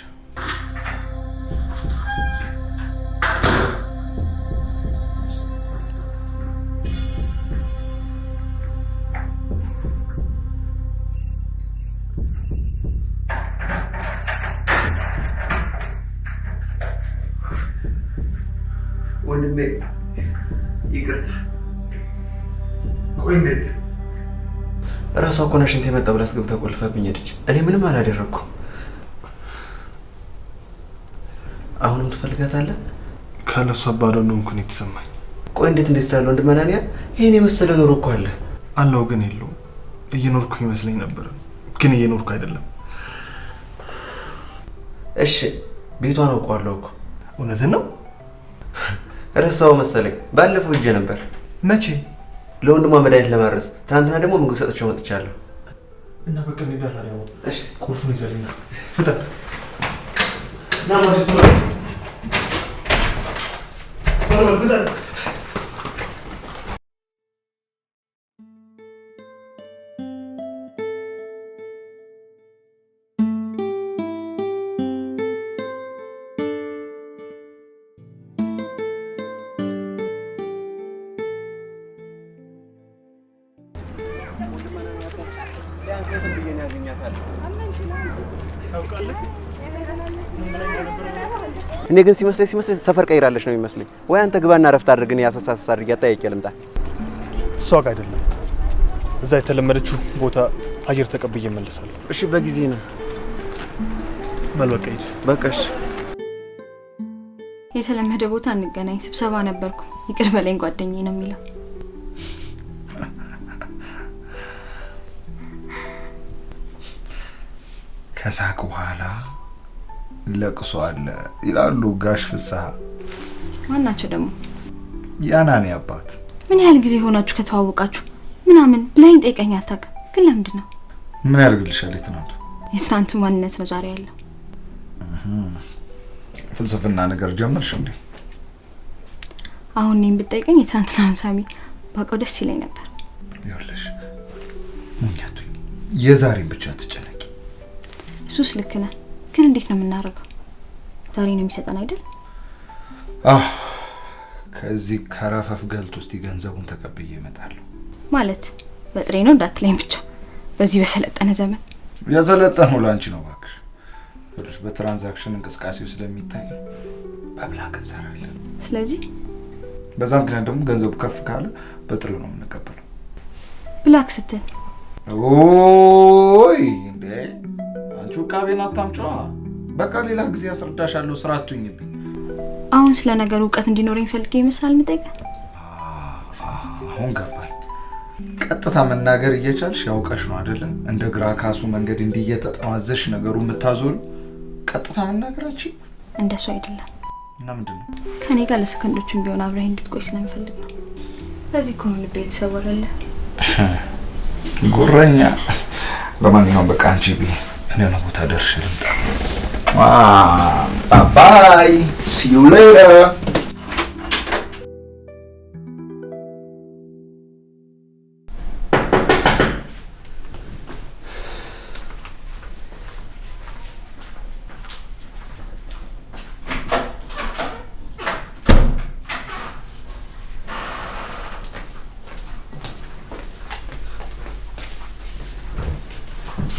ወንድሜ ይቅርታ። ቆይ እንዴት? እራሷ እኮ ናት ሽንቴ መጣ ብላ አስገብታ ቆልፋብኝ ሄደች። እኔ ምንም አላደረግኩም። አሁንም ትፈልጋታለህ? ካለሷ ባዶ እንደሆንኩ ነው የተሰማኝ። ቆይ እንዴት እንደዚህ ታለ ወንድም አናንያ? ይሄን የመሰለ ኑሮ እኮ አለ። አለው ግን የለውም። እየኖርኩ ይመስለኝ ነበር፣ ግን እየኖርኩ አይደለም። እሺ ቤቷን አውቀዋለሁ እኮ። እውነትን ነው? ረሳው መሰለኝ። ባለፈው ሂጄ ነበር። መቼ? ለወንድሟ መድኃኒት ለማድረስ። ትናንትና ደግሞ ምግብ ሰጥቼው መጥቻለሁ። እና በቃ እንሂድ ታዲያ። እሺ ቁልፉን ይዘልኛል። ፍጠን። ና ፍጠን። እኔ ግን ሲመስለኝ ሰፈር ቀይራለች ነው የሚመስለኝ። ወይ አንተ ግባና ረፍት አድርግ፣ እኔ አሰሳ አድርጌ አጠያይቄ ልምጣ። እሷ ጋር አይደለም፣ እዛ የተለመደችው ቦታ አየር ተቀብዬ እመለሳለሁ። እሺ በጊዜ ነው። በል በቃ ሂድ። በቃ እሺ። የተለመደ ቦታ እንገናኝ፣ ስብሰባ ነበርኩ፣ ይቅር በለኝ ጓደኛዬ ነው የሚለው። ከሳቅ በኋላ ለቅሶ አለ ይላሉ ጋሽ ፍስሐ። ማን ናቸው ደግሞ? ያናኔ አባት። ምን ያህል ጊዜ ሆናችሁ ከተዋወቃችሁ ምናምን ብለኸኝ ጠይቀኝ አታውቅም። ግን ለምንድን ነው? ምን ያደርግልሻል? የትናንቱ ማንነት ነው ዛሬ ያለው። ፍልስፍና ነገር ጀመርሽ እንዴ? አሁን እኔን ብትጠይቀኝ የትናንትናውን ሳሚ ባውቀው ደስ ይለኝ ነበር። ይኸውልሽ ሞኛቱኝ የዛሬን ብቻ ትጨነቂ። እሱስ ልክ ነህ፣ ግን እንዴት ነው የምናደርገው? ዛሬ ነው የሚሰጠን አይደል? አህ ከዚህ ከረፈፍ ገልት ውስጥ ገንዘቡን ተቀብዬ እመጣለሁ። ማለት በጥሬ ነው እንዳትለኝ ብቻ። በዚህ በሰለጠነ ዘመን የሰለጠነው ላንቺ ነው እባክሽ። ይኸውልሽ በ transaction እንቅስቃሴው ስለሚታይ በ black እንሰራለን። ስለዚህ በዛ ምክንያት ደግሞ ገንዘቡ ከፍ ካለ በጥሬው ነው የምንቀበለው። black ስትል ኦይ እንዴ አንቺ ውቃቤን አታምጪዋ። በቃ ሌላ ጊዜ አስረዳሻለሁ። ስራ አትሁኝብኝ። አሁን ስለ ነገሩ እውቀት እንዲኖረኝ ፈልጌ ይመስላል የምጠይቀህ። አሁን ገባኝ። ቀጥታ መናገር እየቻልሽ ያውቀሽ ነው አይደለ? እንደ ግራ ካሱ መንገድ እንዲህ እየተጠማዘሽ ነገሩ የምታዞሩ። ቀጥታ መናገራችን እንደሱ አይደለም። እና ምንድን ነው? ከኔ ጋር ለሰከንዶችም ቢሆን አብረህ እንድትቆይ ስለምፈልግ ነው። ለዚህ እኮ ነው ልቤ የተሰወረልህ። ጉረኛ። ለማንኛውም በቃ አንቺ ቢ እኔ ነው ቦታ ደርሼ ልምጣ። Bye. See you later.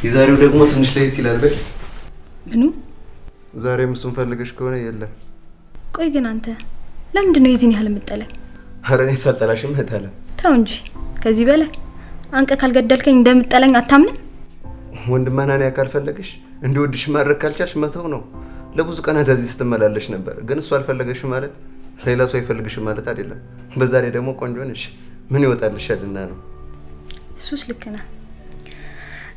የዛሬው ደግሞ ትንሽ ለየት ይላል። በል ምኑ? ዛሬም እሱን ፈልገሽ ከሆነ የለም። ቆይ ግን አንተ ለምንድን ነው የዚህን ያህል የምጠላኝ? ኧረ እኔ ሳልጠላሽም እህት አለ። ተው እንጂ ከዚህ በላይ አንቀ ካልገደልከኝ እንደምጠላኝ አታምንም? ወንድም አናንያ ካልፈለገሽ እንዲወድሽ ማድረግ ካልቻልሽ መተው ነው። ለብዙ ቀናት እዚህ ስትመላለሽ ነበር፣ ግን እሱ አልፈለገሽም ማለት ሌላ ሰው አይፈልግሽም ማለት አይደለም። በዛ ላይ ደግሞ ቆንጆ ነሽ፣ ምን ይወጣልሻልና ነው። እሱስ ልክ ነህ፣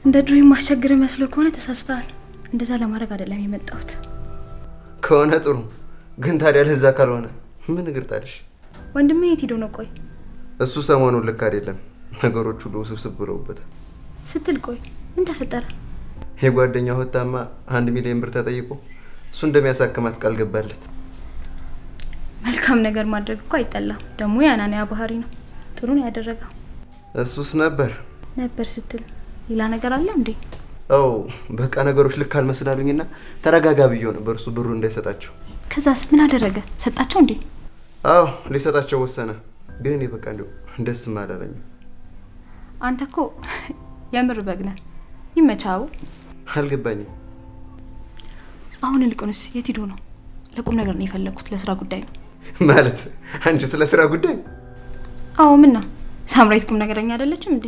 እንደ ድሮ የማስቸግር መስሎ ከሆነ ተሳስተሃል። እንደዛ ለማድረግ አይደለም የመጣሁት። ከሆነ ጥሩ፣ ግን ታዲያ ለዛ ካልሆነ ምን እግር ጣልሽ? ወንድሜ የት ሄዶ ነው? ቆይ እሱ ሰሞኑን ልክ አይደለም፣ ነገሮች ሁሉ ውስብስብ ብለውበታል። ስትል ቆይ ምን ተፈጠረ? የጓደኛው ህታማ 1 ሚሊዮን ብር ተጠይቆ እሱ እንደሚያሳክማት ቃል ገባለት። መልካም ነገር ማድረግ እኮ አይጠላም። ደግሞ የአናንያ ባህሪ ነው። ጥሩ ነው ያደረገው። እሱስ ነበር ነበር ስትል ሌላ ነገር አለ እንዴ? አው በቃ ነገሮች ልክ አልመስላሉኝና ተረጋጋ ብዬው ነበር እሱ ብሩ እንዳይሰጣቸው። ከዛስ ምን አደረገ? ሰጣቸው እንዴ? አዎ ሊሰጣቸው ወሰነ። ግን እኔ በቃ እንደው ደስም አላለኝም። አንተ እኮ የምር በግ ነህ። ይመቻው። አልገባኝም። አሁን ይልቁንስ የት ሄዶ ነው? ለቁም ነገር ነው የፈለግኩት፣ ለስራ ጉዳይ ነው። ማለት አንቺ ስለ ስራ ጉዳይ? አዎ ምን ነው ሳምራዊት ቁም ነገረኛ አይደለችም እንዴ?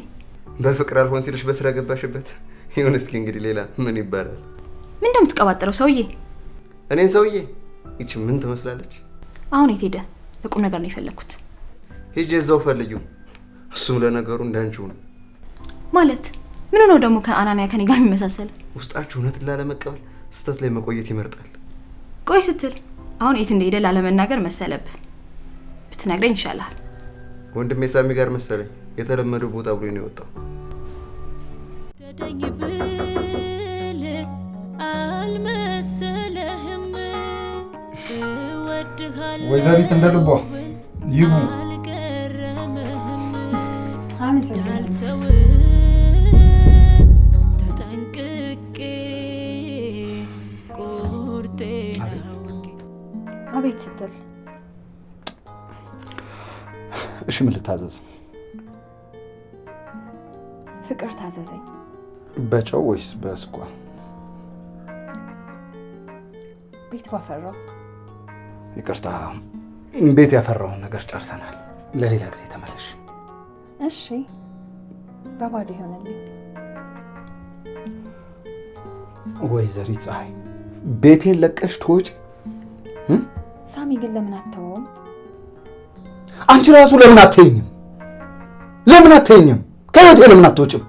በፍቅር አልሆን ሲልሽ በስራ ገባሽበት። ይሁን እስኪ እንግዲህ ሌላ ምን ይባላል? ምን እንደምትቀባጥረው ሰውዬ። እኔን ሰውዬ? ይቺ ምን ትመስላለች? አሁን የት ሄደ? ለቁም ነገር ነው የፈለግኩት። ሂጂ እዛው ፈልጊው። እሱም ለነገሩ እንዳንቺው ነው። ማለት ምን ሆነው ደግሞ ከአናንያ ከኔ ጋር የሚመሳሰል? ውስጣችሁ እውነትን ላለመቀበል ስህተት ላይ መቆየት ይመርጣል። ቆይ ስትል አሁን የት እንደሄደ ላለመናገር መሰለብህ። ብትነግረኝ ይሻላል። ወንድሜ ሳሚ ጋር መሰለኝ የተለመደው ቦታ ብሎ ነው የወጣው። ደደኝ ብል አልመሰለህም። እወድሃለሁ ወይዘሪት እንደ ልቧ ይቡ። አልገረመህም። አመሰግናለሁ። እንዳልተው ተጠንቅቄ ቁርጤን አውቄ። አቤት ስትል? እሺ ምን ልታዘዝ? ፍቅር ታዘዘኝ። በጨው ወይስ በስኳር? ቤት ባፈራው። ይቅርታ፣ ቤት ያፈራውን ነገር ጨርሰናል። ለሌላ ጊዜ ተመለሽ። እሺ በባዶ ይሆንልኝ። ወይዘሪት ፀሐይ ቤቴን ለቀሽ ትወጪ? ሳሚ ግን ለምን አተወውም? አንቺ ራሱ ለምን አትይኝም? ለምን አትይኝም? ከህይወቴ ለምን አትወጭም?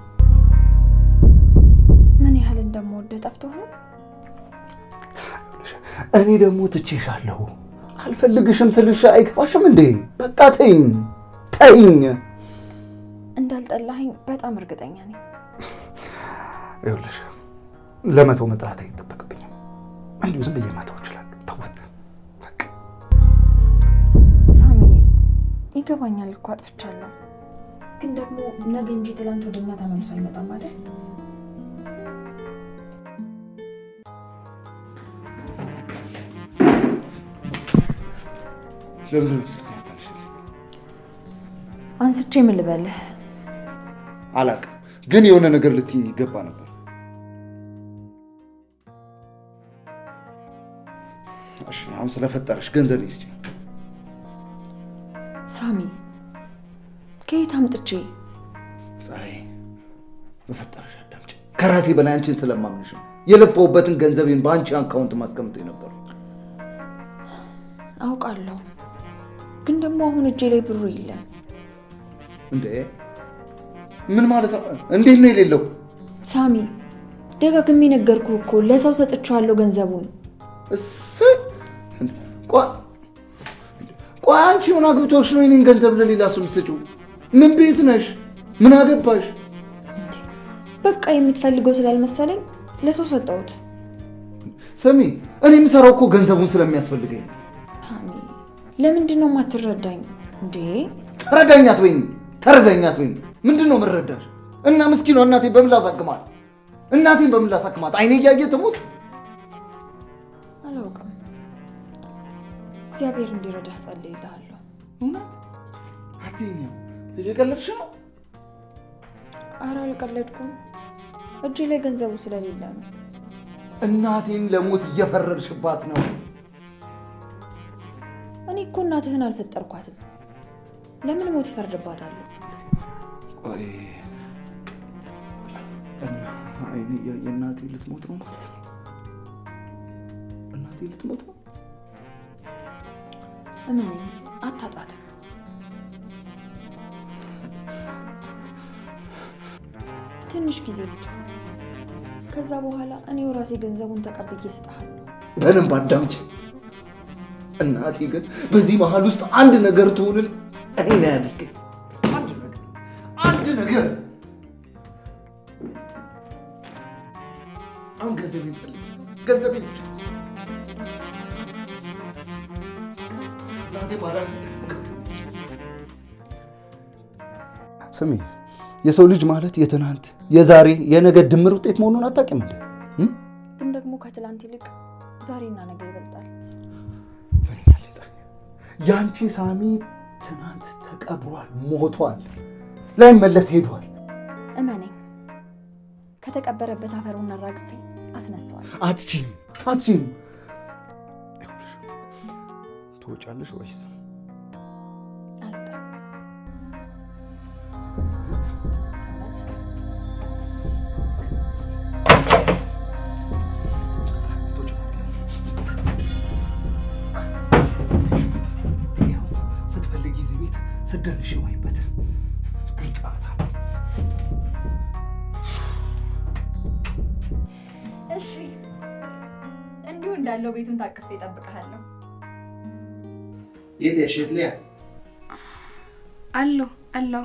ምን ያህል እንደምወድህ ጠፍቶህ ነው? እኔ ደግሞ ትቼሻለሁ። አልፈልግሽም ስልሽ አይገባሽም እንዴ? በቃ ተይኝ፣ ተይኝ። እንዳልጠላኸኝ በጣም እርግጠኛ ነኝ። ይኸውልሽ ለመተው መጥራት አይጠበቅብኝም። እንዲሁ ዝም ብዬ መተው እችላለሁ። ተወት በቃ። ሳሚ ይገባኛል እኮ አጥፍቻለሁ። ግን ደግሞ ነገ እንጂ ትላንት ወደኛ ተመልሶ አይመጣም አይደል? ለምንድን ነው ስልክ የማታነሺልኝ? አንስቼ ምን ልበልህ? አላውቅም፣ ግን የሆነ ነገር ልትይኝ ይገባ ነበር። እሺ አሁን ስለፈጠረሽ ገንዘብ ይስጪኝ። ሳሚ ከየት አምጥቼ? ፀሐይ በፈጠረሽ አዳምጪ። ከራሴ በላይ አንቺን ስለማምንሽ ነው የለፋሁበትን ገንዘቤን በአንቺ account ማስቀምጠው የነበረው። አውቃለሁ፣ ግን ደግሞ አሁን እጄ ላይ ብሩ የለም። እንዴ ምን ማለት ነው? እንዴት ነው የሌለው? ሳሚ ደጋግሜ ነገርኩህ እኮ ለሰው ሰጥቼዋለሁ ገንዘቡን። እሰይ! ቆይ ቆይ፣ አንቺ ምን አግብቶሽ ነው የእኔን ገንዘብ ለሌላ ሰው የምትሰጪው? ምን ቤት ነሽ? ምን አገባሽ? እንዴ፣ በቃ የምትፈልገው ስላልመሰለኝ ለሰው ሰጠሁት። ስሚ፣ እኔ የምሰራው እኮ ገንዘቡን ስለሚያስፈልገኝ ነው። ሳሚ ለምንድን ነው የማትረዳኝ እንዴ? ተረዳኝ አትበይኝ፣ ተረዳኝ አትበይኝ። ምንድን ነው የምረዳሽ? እና ምስኪኗ እናቴ በምን ላሳክማት? እናቴን በምን ላሳክማት? አይኔ እያየ ትሙት? አላውቅም። እግዚአብሔር እንዲረዳህ ጸልይልሃለሁ። እውነት አትይኝም? እየቀለድሽ ነው? ኧረ አልቀለድኩም። እጄ ላይ ገንዘቡ ስለሌለ ነው። እናቴን ለሞት እየፈረድሽባት ነው። እኔ እኮ እናትህን አልፈጠርኳትም። ለምን ሞት እፈርድባታለሁ? ቆይ እና አይኔ እያየ እናቴ ልትሞት ነው ማለት ነው? እናቴ ልትሞት ነው? እመነኝ፣ አታጣትም። ትንሽ ትንሽ ጊዜ ብቻ። ከዛ በኋላ እኔው ራሴ ገንዘቡን ተቀብዬ እሰጥሃለሁ። በደንብ አዳምጪ። እናቴ ግን በዚህ መሀል ውስጥ አንድ ነገር ትሁንን እኔን አያድርገኝ። አንድ ነገር አንድ ነገር አሁን ገንዘብ ይፈልግ ገንዘብ ስጭኝ። እናቴ ማዳን ስሚ፣ የሰው ልጅ ማለት የትናንት የዛሬ የነገ ድምር ውጤት መሆኑን አታውቂም እንዴ? ግን ደግሞ ከትላንት ይልቅ ዛሬና ነገ ይበልጣል። ትንኛለች። ያንቺ ሳሚ ትናንት ተቀብሯል፣ ሞቷል፣ ላይመለስ ሄዷል። እመነኝ፣ ከተቀበረበት አፈሩን አራግፌ አስነሳዋለሁ። አትችይም፣ አትችይም። ትወጫለሽ ወይስ አልወጣም? ስትፈልጊ እዚህ ቤት ስደንሽ ዋይበት ግልጣታ። እሺ፣ እንዲሁ እንዳለው ቤቱን ታቅፌ እጠብቅሃለሁ። የት ሄድሽ ሊያ? አለሁ አለሁ።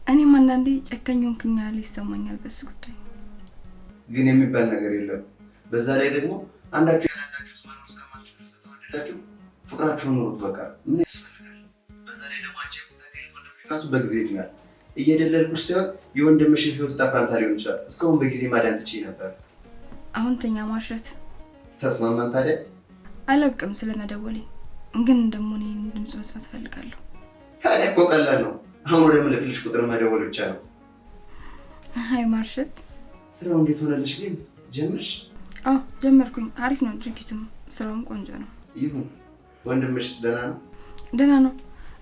እኔም አንዳንዴ ጨካኝ ሆንኩኝ ያህል ይሰማኛል በሱ ጉዳይ። ግን የሚባል ነገር የለም። በዛ ላይ ደግሞ አንዳችሁ ያላንዳችሁ መኖር እስከማትችሉ ድረስ ተዋደዳችሁ ፍቅራችሁን ኑሩት። በቃ ምን ያስፈልጋል? በዛ ላይ ደግሞ አንቺ የምታገኙት ወንድምሽ ራሱ በጊዜ ይድናል። እየደለልኩሽ ሳይሆን የወንድምሽን ህይወት ዕጣ ፈንታ ሊሆን ይችላል። እስካሁን በጊዜ ማዳን ትችይ ነበር። አሁን ተኛ ማሽረት። ተስማማን ታዲያ? አላውቅም ስለመደወሌ፣ ግን ደግሞ እኔ ድምፁ መስማት እፈልጋለሁ። ታዲያ እኮ ቀላል ነው። አሁን ወደ ምልክልሽ ቁጥር መደወል ብቻ ነው። አይ ማርሸት፣ ስራው እንዴት ሆነልሽ ግን? ጀመርሽ? አዎ ጀመርኩኝ። አሪፍ ነው ድርጊቱም፣ ስራውም ቆንጆ ነው። ይሁን። ወንድምሽስ ደህና ነው? ደህና ነው።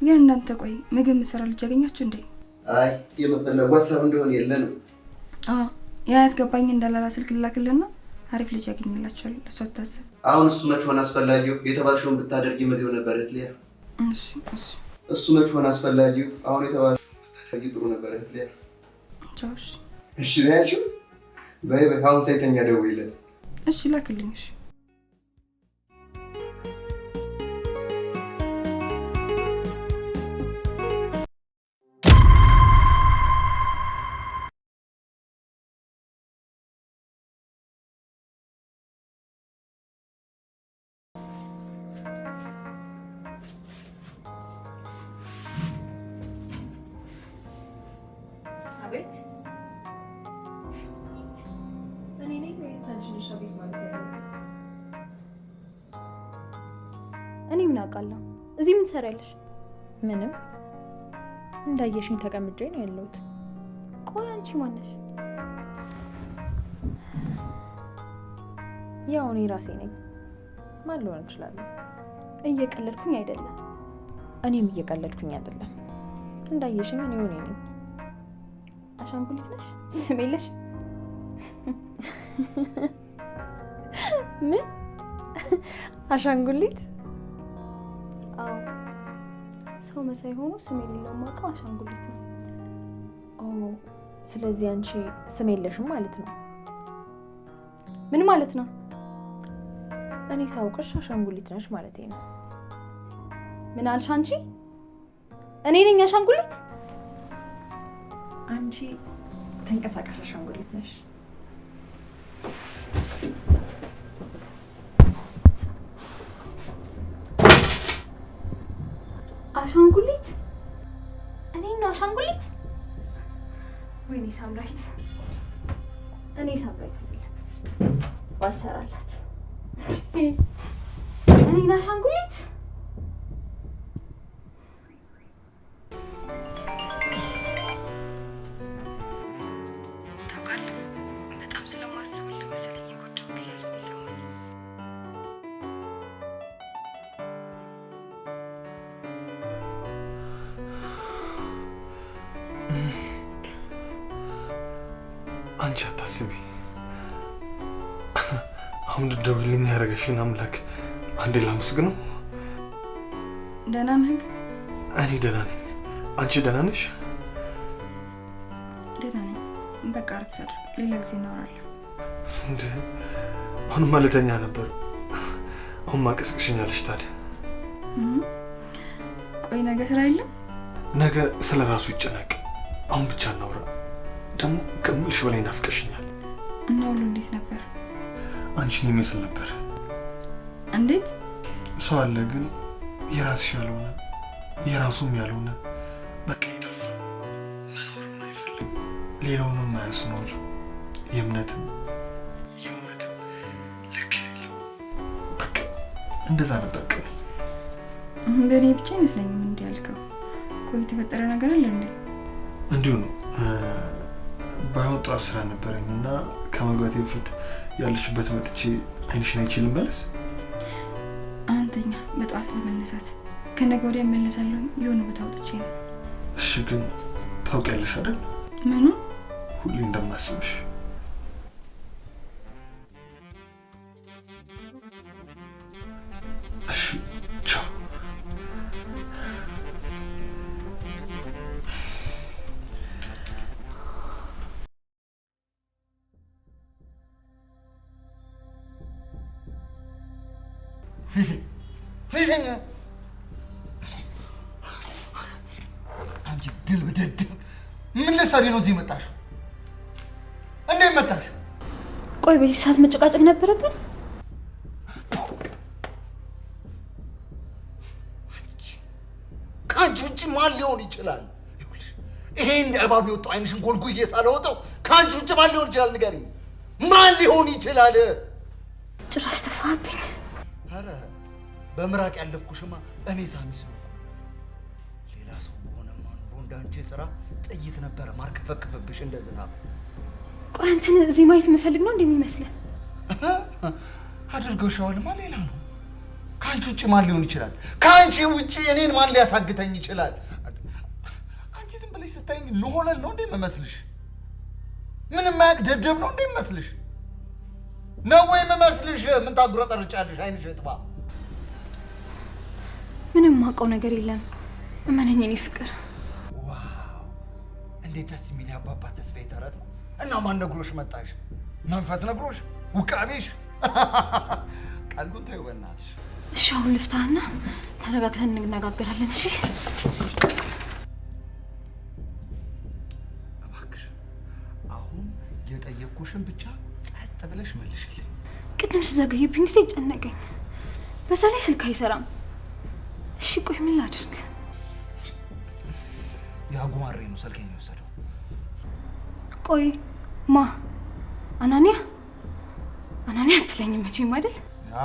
ግን እንዳንተ ቆይ ምግብ ምሰራ ልጅ ያገኛችሁ እንዴ? አይ የመፈለጉ ሀሳብ እንደሆነ የለንም። አዎ ያ ያስገባኝ እንዳላላ ስልክ ልላክልና አሪፍ ልጅ ያገኝላችኋል። እሷ አታስብ። አሁን እሱ መች ሆነ አስፈላጊው? የተባልሽውን ብታደርጊ ምግብ ነበር እህት ሊያ። እሺ እሺ። እሱ መች ሆነ አስፈላጊው? አሁን የተባልሽውን ብታደርጊ ጥሩ ነበር እህት ሊያ። ቻው። እሺ እሺ ነው ያልሽው? በይ በይ፣ አሁን ሳይተኛ ደውይለት። እሺ ላክልኝ። እሺ አቤት። እኔ ነኝ ወይስ አንቺ ነሽ አቤት ማለት ያለብኝ? እኔ ምን አውቃለሁ? እዚህ ምን ትሰሪያለሽ? ምንም፣ እንዳየሽኝ ተቀምጬ ነው ያለሁት። ቆይ አንቺ ማነሽ? ያው እኔ ራሴ ነኝ። ማን ልሆን እችላለሁ? እየቀለድኩኝ አይደለም። እኔም እየቀለድኩኝ አይደለም። እንዳየሽኝ እኔው እኔ ነኝ። አሻንጉሊት ነሽ? ስም የለሽ? ምን አሻንጉሊት? አዎ፣ ሰው መሳይ ሆኖ ስም የሌለው ማውቀው አሻንጉሊት ነው። ኦ፣ ስለዚህ አንቺ ስም የለሽም ማለት ነው። ምን ማለት ነው? እኔ ሳውቅሽ አሻንጉሊት ነሽ ማለቴ ነው። ምን አልሽ አንቺ? እኔ ነኝ አሻንጉሊት? አንቺ ተንቀሳቃሽ አሻንጉሊት ነሽ። አሻንጉሊት? እኔ ነው አሻንጉሊት? ወይኔ ሳምራይት፣ እኔ ሳምራይት አይደለም ባልሰራላት። እኔን አሻንጉሊት? ታውቃለህ፣ በጣም ስለማስብልህ መሰለኝ የጎዳሁህ ያህል የሚሰማኝ። አንቺ አታስቢ። አሁን እንድትደውይልኝ ያደረገሽን አምላክ አንዴ ላመስግነው። ደህና ነህ ግን? እኔ ደህና ነኝ። አንቺ ደህና ነሽ? በቃ አረፍ ሳድር ሌላ ጊዜ እናወራለን። እንዴ አሁንማ ልተኛ ነበር። አሁን ማቀስቅሽኛለሽ ታዲያ። ቆይ ነገ ስራ የለም? ነገ ስለ ራሱ ይጨነቅ። አሁን ብቻ እናውራ። ደግሞ ከምልሽ በላይ ናፍቀሽኛል። እና ሁሉ እንዴት ነበር? አንቺን ይመስል ነበር። እንዴት? ሰው አለ ግን የራስሽ ያልሆነ የራሱም ያልሆነ በቃ የጠፋ መኖርም አይፈልግ ሌላውንም አያስኖር የእምነትም የእውነትም ልክ የሌለው በቃ እንደዛ ነበር። ቀን በእኔ ብቻ አይመስለኝም እንዲህ ያልከው። ቆይ የተፈጠረ ነገር አለ እንዴ? እንዲሁ ነው። ባይሆን ጥራት ስራ ነበረኝ እና ከመግባቴ በፊት ያለሽበት መጥቼ አይንሽን አይቼ ልመለስ። አንተኛ በጠዋት ለመነሳት ከነገ ወዲያ እመለሳለሁ። የሆነ ቦታ ወጥቼ ነው። እሺ፣ ግን ታውቂያለሽ አይደል? ምኑ? ሁሌ እንደማስብሽ። እሺ፣ ቻው። አንቺ ድልብ ደድብ፣ ምን ልትሰሪ ነው እዚህ መጣሽ? እንዴት መጣሽ? ቆይ በዚህ ሰዓት መጨቃጨቅ ነበረብን? ከአንቺ ውጭ ማን ሊሆን ይችላል? ይኸውልሽ፣ ይሄ እንደ እባብ የወጣው ዓይንሽን ጎልጉዬ ሳላወጣው ከአንቺ ውጭ ማን ሊሆን ይችላል? ንገሪኝ፣ ማን ሊሆን ይችላል? ጭራሽ ተፋብኝ። ኧረ በምራቅ ያለፍኩሽማ እኔ ሳሚ ስለሆንኩ። ሌላ ሰው በሆነማ ኑሮ እንዳንቺ ስራ ጥይት ነበረ ማርከፈክፍብሽ እንደ ዝናብ። ቆይ አንተን እዚህ ማየት የምፈልግ ነው እንደሚመስልህ? አድርገሽዋልማ ሌላ ነው። ከአንቺ ውጭ ማን ሊሆን ይችላል? ከአንቺ ውጭ እኔን ማን ሊያሳግተኝ ይችላል? አንቺ ዝም ብለሽ ስታይኝ ልሆነል ነው እንዴ የምመስልሽ? ምንም ማያውቅ ደደብ ነው እንዴ የምመስልሽ? ነው ወይ የምመስልሽ? ምን ታጉረጠርጫለሽ? ዓይንሽ እጥባ። ምንም የማውቀው ነገር የለም። እመነኝ የኔ ፍቅር። Wow እንዴት ደስ የሚል የአባባ ተስፋዬ ተረት ነው። እና ማን ነግሮሽ መጣሽ? መንፈስ ነግሮሽ? ውቃቤሽ? ቀልዱን ተይው በእናትሽ። እሺ አሁን ልፍታህና ተረጋግተን እንነጋገራለን። እሺ እባክሽ አሁን የጠየቅኩሽን ብቻ ጸጥ ብለሽ መልሽልኝ። ቅድም ስዘገይብኝ ጊዜ ጨነቀኝ። በዛ ላይ ስልክ አይሰራም። እሺ ቆይ ምን ላድርግ? ያ ጉማሬ ነው ስልኬን የወሰደው። ቆይ ማ አናንያ? አናንያ አትለኝም መቼም አይደል?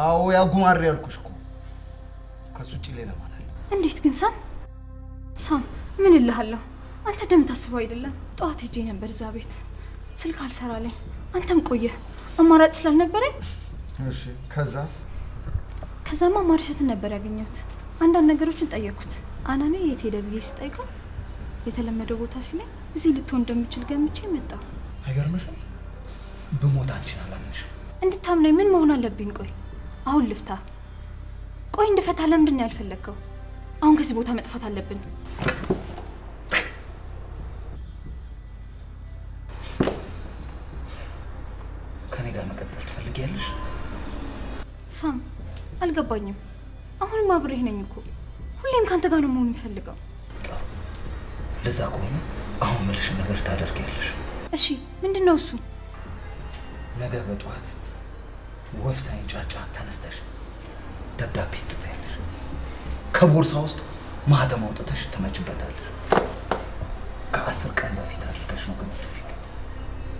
አዎ ያ ጉማሬ ያልኩሽ እኮ። ከሱ ውጭ ሌላ ማን አለ? እንዴት ግን ሳም? ሳም ምን እልሃለሁ? አንተ እንደምታስበው አይደለም። ጠዋት ሄጄ ነበር እዛ ቤት፣ ስልክ አልሰራለኝ። አንተም ቆየህ፣ አማራጭ ስላልነበረኝ። እሺ ከዛስ? ከዛማ ማርሸትን ነበር ያገኘሁት። አንዳንድ ነገሮችን ጠየኩት። አናንያ የት ሄደ ብዬ ስጠይቀው የተለመደው ቦታ ሲለኝ እዚህ ልትሆን እንደምችል ገምቼ መጣሁ። አይገርምሽም? ብሞት አንቺን አላምንሽም። እንድታምናኝ ምን መሆን አለብኝ? ቆይ አሁን ልፍታ። ቆይ እንድፈታ ለምንድን ነው ያልፈለግከው? አሁን ከዚህ ቦታ መጥፋት አለብን። ከኔ ጋር መቀጠል ትፈልጊያለሽ? ሳም አልገባኝም። አሁንም አብሬህ ነኝ እኮ። ሁሌም ከአንተ ጋር ነው መሆን የምፈልገው። ጥሩ፣ እንደዛ ከሆነ አሁን ምልሽን ነገር ታደርጊያለሽ። እሺ ምንድን ነው እሱ? ነገ በጠዋት ወፍ ሳይንጫጫ ተነስተሽ ደብዳቤ ትጽፊያለሽ። ከቦርሳ ውስጥ ማህተም አውጥተሽ ትመጭበታለሽ። ከ10 ቀን በፊት አድርገሽ ነው ግን ትጽፊው።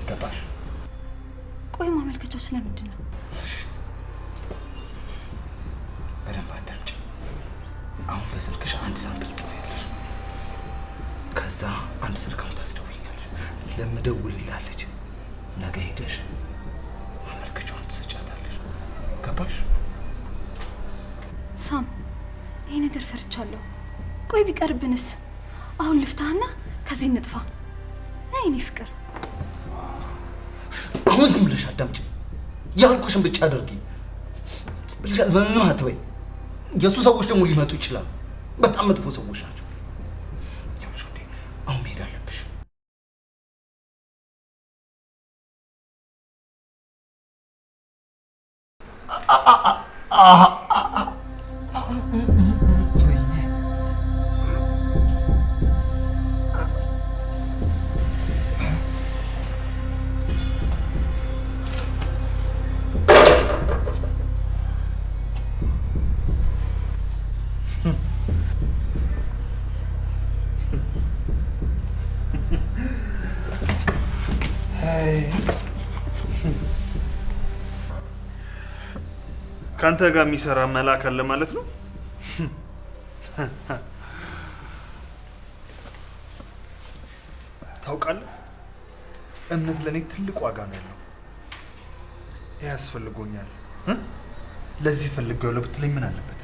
ይገባሽ? ቆይ ማመልከቻው ስለምንድን ነው? እሺ፣ በደንብ አዳምጪ። አሁን በስልክሽ አንድ sample ትጽፊያለሽ። ከዛ አንድ ስልክ አሁን ታስደውይኛለሽ። ለምደውልላለች ነገ ሄደሽ ማመልከቻዋን ትሰጫታለሽ። ገባሽ? ሳም ይሄ ነገር ፈርቻለሁ። ቆይ ቢቀርብንስ? አሁን ልፍታህና ከዚህ እንጥፋ። አይ እኔ ፍቅር አሁን ዝም ብለሽ አዳምጪ። ያልኩሽን ብቻ አድርጊ። ዝም ብለሽ ምንም አትበይ። የእሱ ሰዎች ደግሞ ሊመጡ ይችላሉ። በጣም መጥፎ ሰዎች ናቸው። ይኸውልሽ ውዴ፣ አሁን መሄድ አለብሽ። ከአንተ ጋር የሚሰራ መልአክ አለ ማለት ነው። ታውቃለህ፣ እምነት ለእኔ ትልቅ ዋጋ ነው ያለው። ይህ ያስፈልጎኛል፣ ለዚህ ፈልጌዋለሁ ብትለኝ ምን አለበት?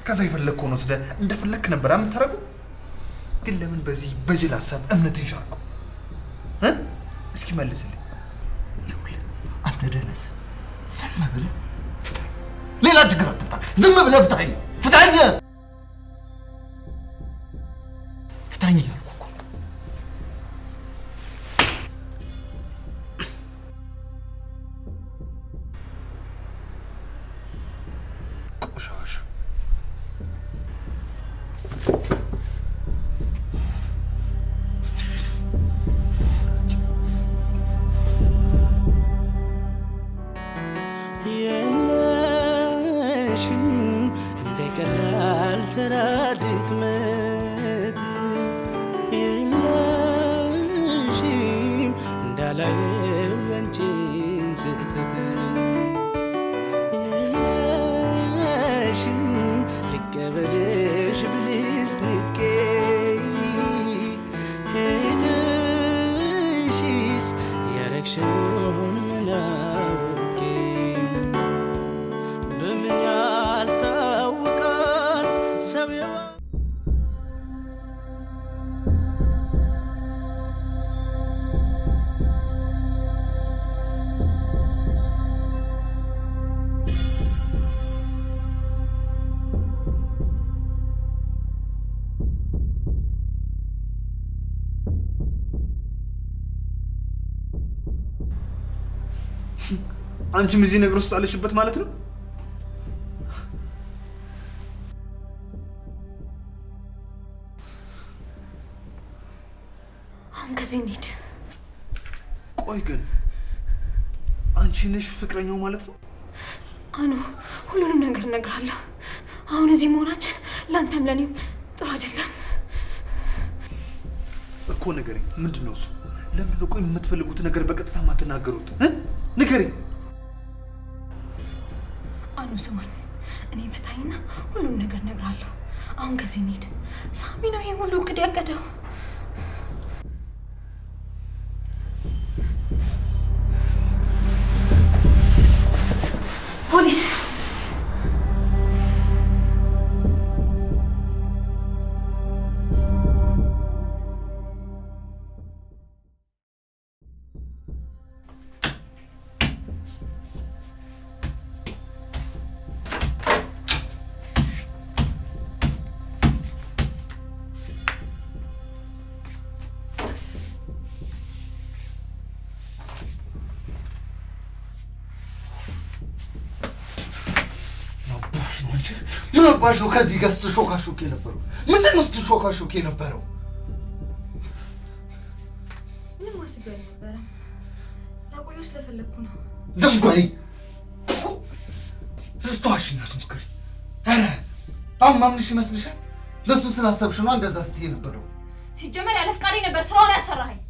ከዛ የፈለግከውን ወስደህ እንደፈለግክ ነበር የምታደርገው። ግን ለምን በዚህ በጅል ሀሳብ እምነትን ሻርከው? እስኪ መልስልኝ። አንተ ደነስ፣ ዝም ብለህ ፍታኝ። ሌላ ችግር አትፍታ። ዝም ብለህ ፍታኝ፣ ፍታኝ፣ ፍታኝ እያልኩ እኮ ነው። ቆሻሻ። የለሽም እንደ ቀላል ተራ ድክመት፣ የለሽም እንዳላየው ያንቺን ስህተት፣ የለሽም ልቀበልሽ ብልስ ንቄ፣ ሄደሽስ ያረግሽውን ምን አውቄ? በምን ያስታውቃል ሰው አንቺም እዚህ ነገር ውስጥ አለሽበት ማለት ነው። አሁን ከዚህ እንሂድ። ቆይ ግን አንቺ ነሽ ፍቅረኛው ማለት ነው? አኑ፣ ሁሉንም ነገር እነግርሃለሁ። አሁን እዚህ መሆናችን ለአንተም ለእኔም ጥሩ አይደለም። እኮ ንገረኝ፣ ምንድን ነው እሱ? ለምንድን ነው ቆይ የምትፈልጉት ነገር በቀጥታ የማትናገሩት? ንገረኝ። አኑ ስማኝ፣ እኔም ፍታኝና ሁሉንም ነገር እነግርሃለሁ። አሁን ከዚህ እንሂድ። ሳሚ ነው ይሄ ሁሉ እቅድ ያቀደው። ፖሊስ! ምን አባሽ ነው ከዚህ ጋር ስትሾካሾክ የነበረው? ምንድን ነው ስትሾካሾክ የነበረው? ምንም አስቤ አልነበረም። ላቆየው ስለፈለግኩ ነው። ዝም በይ። ልትዋሽኝ አትሞክሪ። ኧረ አሁን ማምንሽ ይመስልሻል? ለእሱ ስላሰብሽ ነው እንደዛ ስትይ የነበረው። ሲጀመር ያለ ፍቃዴ ነበር ስራውን ያሰራኸኝ።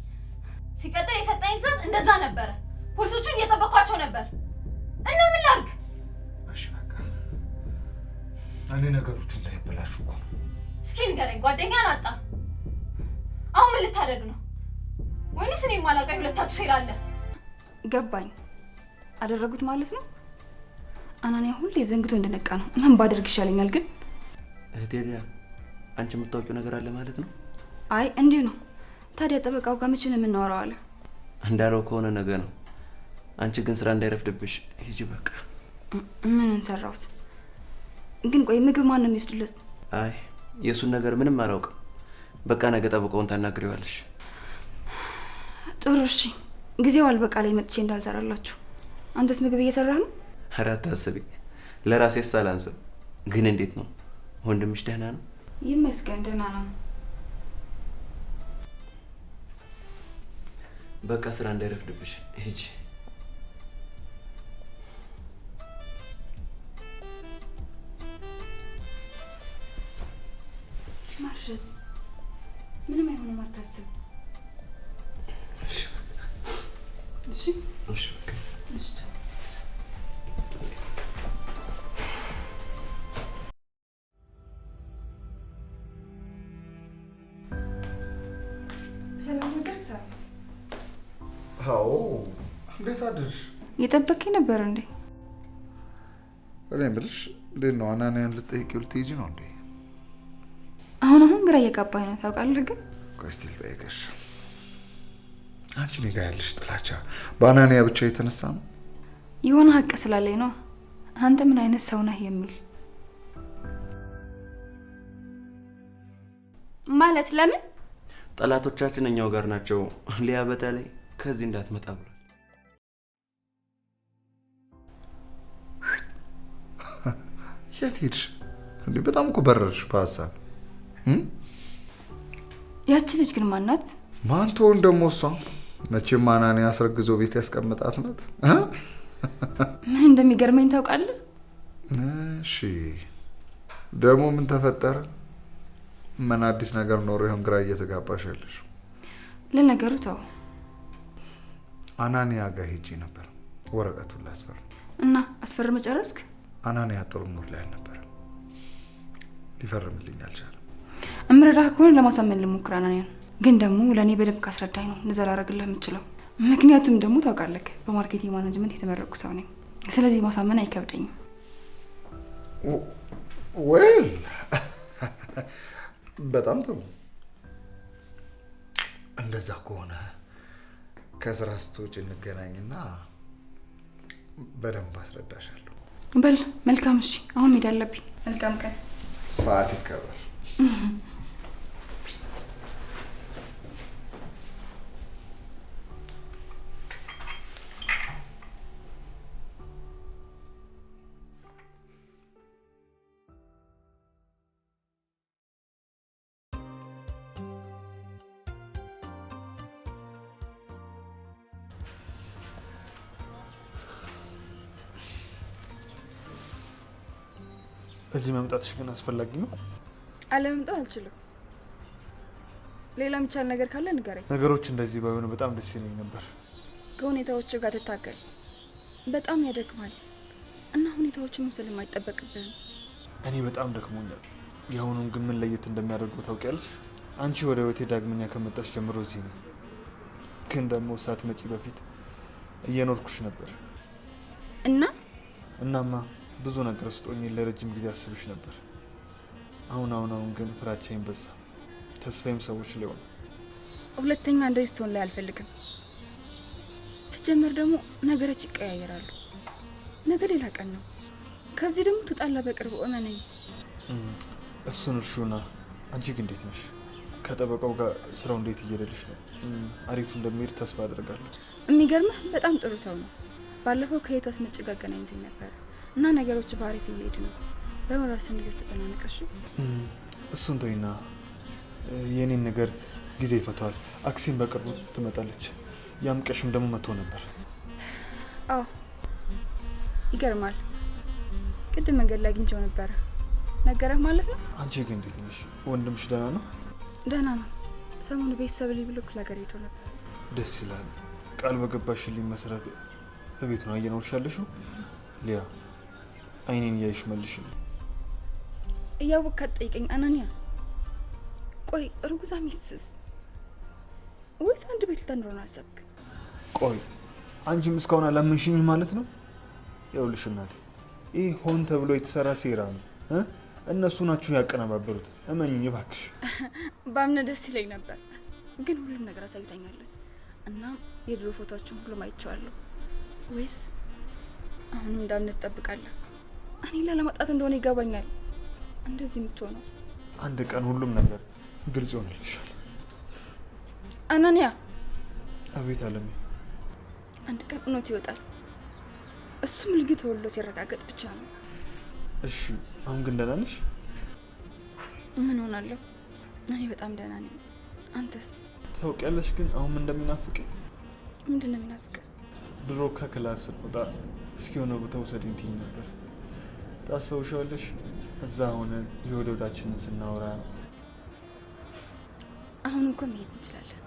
ሲቀጥል የሰጠኝ ትዕዛዝ እንደዛ ነበረ። ፖሊሶቹን እየጠበኳቸው ነበር እና ምን ላድርግ? እሺ በቃ እኔ ነገሮቹ እንዳይበላሹ እኮ ነው። እስኪ ንገረኝ፣ ጓደኛን አጣ። አሁን ምን ልታደርግ ነው? ወይንስ እኔ የማላውቀው የሁለታችሁ ሴራ አለ? ገባኝ። አደረጉት ማለት ነው። አናንያ ሁሌ ዘንግቶ እንደነቃ ነው። ምን ባደርግ ይሻለኛል ግን? እህቴ ሊያ፣ አንቺ የምታውቂው ነገር አለ ማለት ነው? አይ እንዲሁ ነው። ታዲያ ጠበቃው ጋር መቼ ነው የምናወራው አለ? እንዳለው ከሆነ ነገ ነው። አንቺ ግን ስራ እንዳይረፍድብሽ ሂጂ በቃ። ምኑን ሰራሁት ግን? ቆይ ምግብ ማን ነው የሚወስድለት? አይ የእሱን ነገር ምንም አላውቅም። በቃ ነገ ጠበቃውን ታናግሪዋለሽ። ጥሩ እሺ። ጊዜው አልበቃ ላይ መጥቼ እንዳልሰራላችሁ። አንተስ ምግብ እየሰራህ ነው? ኧረ አታስቢ፣ ለራሴስ አላንስም። ግን እንዴት ነው ወንድምሽ ደህና ነው? ይመስገን ደህና ነው። በቃ ስራ እንዳይረፍድብሽ ሂጂ። ማርሸት ምንም አይሆንም፣ አታስብ። እሺ እሺ እሺ። ሰላም ነገር ሳሚ። አዎ፣ እንዴት አደርሽ? እየጠበቅኝ ነበር እንዴ? እኔ የምልሽ እንዴት ነው አናንያን ልትጠይቂው ልትሄጂ ነው እንዴ? አሁን አሁን ግራ እየጋባኝ ነው ታውቃለህ። ግን ቆይ እስቲ ልጠይቅሽ፣ አንቺ እኔ ጋር ያለሽ ጥላቻ በአናንያ ብቻ የተነሳ ነው? የሆነ ሀቅ ስላለኝ ነው። አንተ ምን አይነት ሰው ነህ የሚል ማለት ለምን? ጠላቶቻችን እኛው ጋር ናቸው። ሊያ በተለይ ከዚህ እንዳትመጣ ብሏል። የት ሄድሽ እንዴ? በጣም እኮ በረርሽ በሀሳብ። ያቺ ልጅ ግን ማናት? ማን ትሆን ደግሞ እሷ? መቼም አናንያ አስረግዞ ቤት ያስቀምጣት ናት። ምን እንደሚገርመኝ ታውቃለህ? እሺ ደግሞ ምን ተፈጠረ? ምን አዲስ ነገር ኖሮ ይሆን ግራ እየተጋባሽ ያለሽ? ለነገሩ ተው። አናንያ ጋር ሄጄ ነበር ወረቀቱን ላስፈርም። እና አስፈርመህ ጨረስክ? አናንያ ጥሩ ሙድ ላይ አልነበረም፣ ሊፈርምልኝ አልቻለም። እምረዳህ ከሆነ ለማሳመን ልሞክር አናንያን። ግን ደግሞ ለእኔ በደንብ ካስረዳኝ ነው እንደዛ ላደርግልህ የምችለው። ምክንያቱም ደግሞ ታውቃለህ በ marketing management የተመረቅኩ ሰው ነኝ። ስለዚህ ማሳመን አይከብደኝም። Well በጣም ጥሩ። እንደዛ ከሆነ ከስራ ስትወጪ እንገናኝና በደንብ አስረዳሻለሁ። በል መልካም። እሺ አሁን መሄድ አለብኝ። መልካም ቀን። ሰዓት ይከበር። እዚህ መምጣትሽ ግን አስፈላጊ ነው? አለመምጣት አልችልም። ሌላ የሚቻል ነገር ካለ ንገረኝ። ነገሮች እንደዚህ ባይሆኑ በጣም ደስ ይለኝ ነበር። ከሁኔታዎቹ ጋር ትታገል፣ በጣም ያደክማል እና ሁኔታዎቹም ስለማይጠበቅብህም። እኔ በጣም ደክሞኛል። የአሁኑን ግን ምን ለየት እንደሚያደርገው ታውቂያለሽ? አንቺ ወደ ህይወቴ ዳግመኛ ከመጣሽ ጀምሮ እዚህ ነኝ። ግን ደግሞ ሳትመጪ በፊት እየኖርኩሽ ነበር። እና እናማ ብዙ ነገር ውስጥ ሆኜ ለረጅም ጊዜ አስብሽ ነበር። አሁን አሁን አሁን ግን ፍራቻዬን በዛ፣ ተስፋዬም ሰዎች ላይ ሆነ። ሁለተኛ እንደዚህ ስትሆን ላይ አልፈልግም። ሲጀመር ደግሞ ነገሮች ይቀያየራሉ። ነገ ሌላ ቀን ነው። ከዚህ ደግሞ ትጣላ በቅርቡ፣ እመነኝ። እሱን እርሹና። አንቺ ግን እንዴት ነሽ? ከጠበቃው ጋር ስራው እንዴት እየሄደልሽ ነው? አሪፍ እንደሚሄድ ተስፋ አደርጋለሁ። የሚገርምህ በጣም ጥሩ ሰው ነው። ባለፈው ከየቱ አስመጭ ጋር አገናኝቶኝ ነበር እና ነገሮች በአሪፍ እየሄዱ ነው። በሆነ ራስህን ይዘህ ተጨናነቀሽ። እሱን ተይና የኔን ነገር ጊዜ ይፈቷል። አክሲም በቅርቡ ትመጣለች። ያም ቀሽም ደግሞ መጥቶ ነበር። አዎ ይገርማል። ቅድም መንገድ ላይ አግኝቼው ነበረ። ነገረህ ማለት ነው? አንቺ ግን እንዴት ነሽ? ወንድምሽ ደህና ነው? ደህና ነው። ሰሞኑ ቤተሰብ ልይ ብሎ ክፍለ ሀገር ሄዶ ነበር። ደስ ይላል። ቃል በገባሽልኝ መሰረት እቤት ነው እየኖርሽ ያለሽው? ሊያ አይኔን እያይሽ መልሽልኝ። እያወቅህ አትጠይቀኝ አናንያ። ቆይ እርጉዛ ሚስትስ ወይስ አንድ ቤት ልታኖረው ነው አሰብክ? ቆይ አንቺም እስካሁን አላመንሽኝ ማለት ነው? ይኸውልሽ እናቴ፣ ይህ ሆን ተብሎ የተሰራ ሴራ ነው። እነሱ ናችሁ ያቀነባበሩት። እመኚኝ እባክሽ። ባምነ ደስ ይለኝ ነበር፣ ግን ሁሉም ነገር አሳይታኛለች። እናም የድሮ ፎቶዎችን ሁሉም አይቼዋለሁ። ወይስ አሁንም እንዳምነ ትጠብቃለህ? እኔ ላለማጣት እንደሆነ ይገባኛል እንደዚህ የምትሆነው። አንድ ቀን ሁሉም ነገር ግልጽ ይሆንልሻል። አናንያ። አቤት አለሜ። አንድ ቀን እውነት ይወጣል። እሱም ልዩ ተወልዶ ሲረጋገጥ ብቻ ነው። እሺ አሁን ግን ደህና ነሽ? ምን ሆናለሁ? እኔ በጣም ደህና ነኝ። አንተስ? ታውቂያለሽ ግን አሁን ምን እንደሚናፍቀኝ? ምንድን ነው የሚናፍቅህ? ድሮ ከ class ስንወጣ እስኪ የሆነ ቦታ ውሰደኝ ትይኝ ነበር። ታስታውሻለሽ? እዛ ሆነን የወደ ወዳችንን ስናወራ። አሁን እንኳን መሄድ እንችላለን።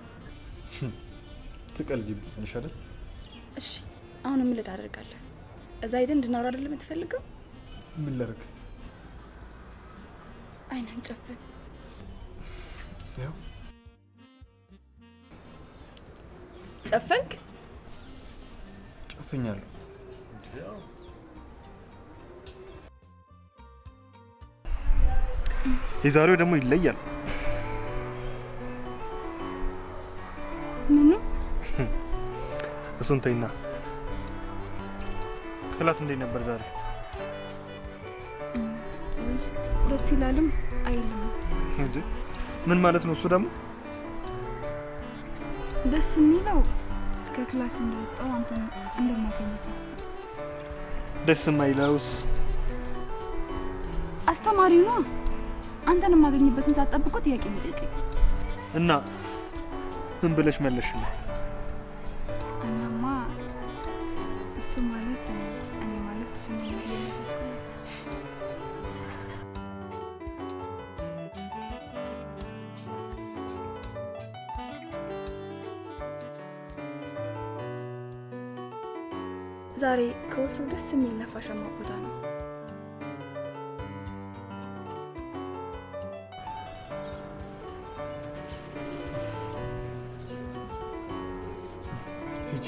ትቀልጂብኛለሽ አይደል? እሺ አሁን ምን ልታደርጋለህ? እዛ ሄደን እንድናወራ አይደለም የምትፈልገው? ምን ላድርግ? አይንህን ጨፍን። ያው ጨፈንክ? ጨፍኛለሁ። የዛሬው ደግሞ ይለያል። ምኑ? እሱን ተይና፣ class እንዴት ነበር ዛሬ? ደስ ይላልም አይልም። እንዴ ምን ማለት ነው እሱ ደግሞ? ደስ የሚለው ከ class እንደወጣው አንተን እንደማገኝ ሳስብ። ደስ የማይለውስ? አስተማሪው ነው። አንተን የማገኝበትን ሰዓት ጠብቆ ጥያቄ የሚጠይቀኝ። እና ምን ብለሽ መለስሽለት? እናማ እሱ ማለት እኔ ማለት እሱ ነው ብዬ መለስኩለት። ዛሬ ከወትሮ ደስ የሚል ነፋሻማ ቦታ ነው። ሂጂ።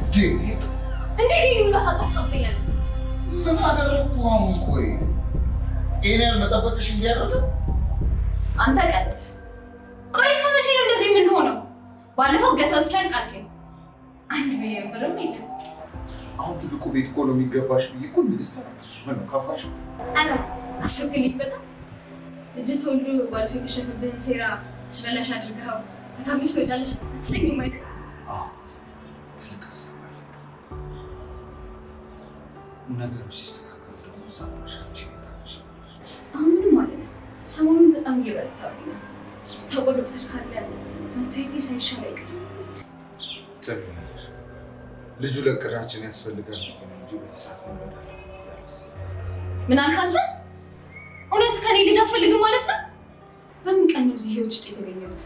እንዴት ይሄን ሁሉ ሰዓት ታስቀምጠኛለህ? ምን አደረግኩ አሁን? ቆይ ይሄን ያህል መጠበቅሽ እንዲያደርገው አንተ ቀልድ። ቆይ እስከ መቼ ነው እንደዚህ የምንሆነው? ባለፈው ገተው እስኪያልቅ አልከኝ። 1 ሚሊዮን ብርም የለም። አሁን ትልቁ ቤት እኮ ነው የሚገባሽ ብዬ እኮ ንግስት አልኩሽ። ምን ነው ከፋሽ? ኧረ አስቸግልኝ በጣም። ልጅ ተወልዶ ባለፈው የከሸፈብህን ሴራ አስበላሽ አድርገኸው ተካፍለሽ ትወጫለሽ አትለኝም አይደል? አዎ ትልቅ ሀሳብ አለ። ነገሮች ሲስተካከሉ ደግሞ እዛ ሆነሽ አንቺ ቤት አለሽ። አሁን ምንም አይደለም። ሰሞኑን በጣም እየበረታብኝ ነው። ብታውቀው ዶክተር ካለ መታየቴ ሳይሻል አይቀርም። ትሰሚኛለሽ? ልጁ ለእቅዳችን ያስፈልጋል ብዬ ነው እንጂ በዚህ ሰዓት መውለድ አለብን ብዬ አላስብም። ምን አልክ አንተ? እውነት ከኔ ልጅ አትፈልግም ማለት ነው? በምን ቀን ነው እዚህ ህይወት ውስጥ የተገኘሁት?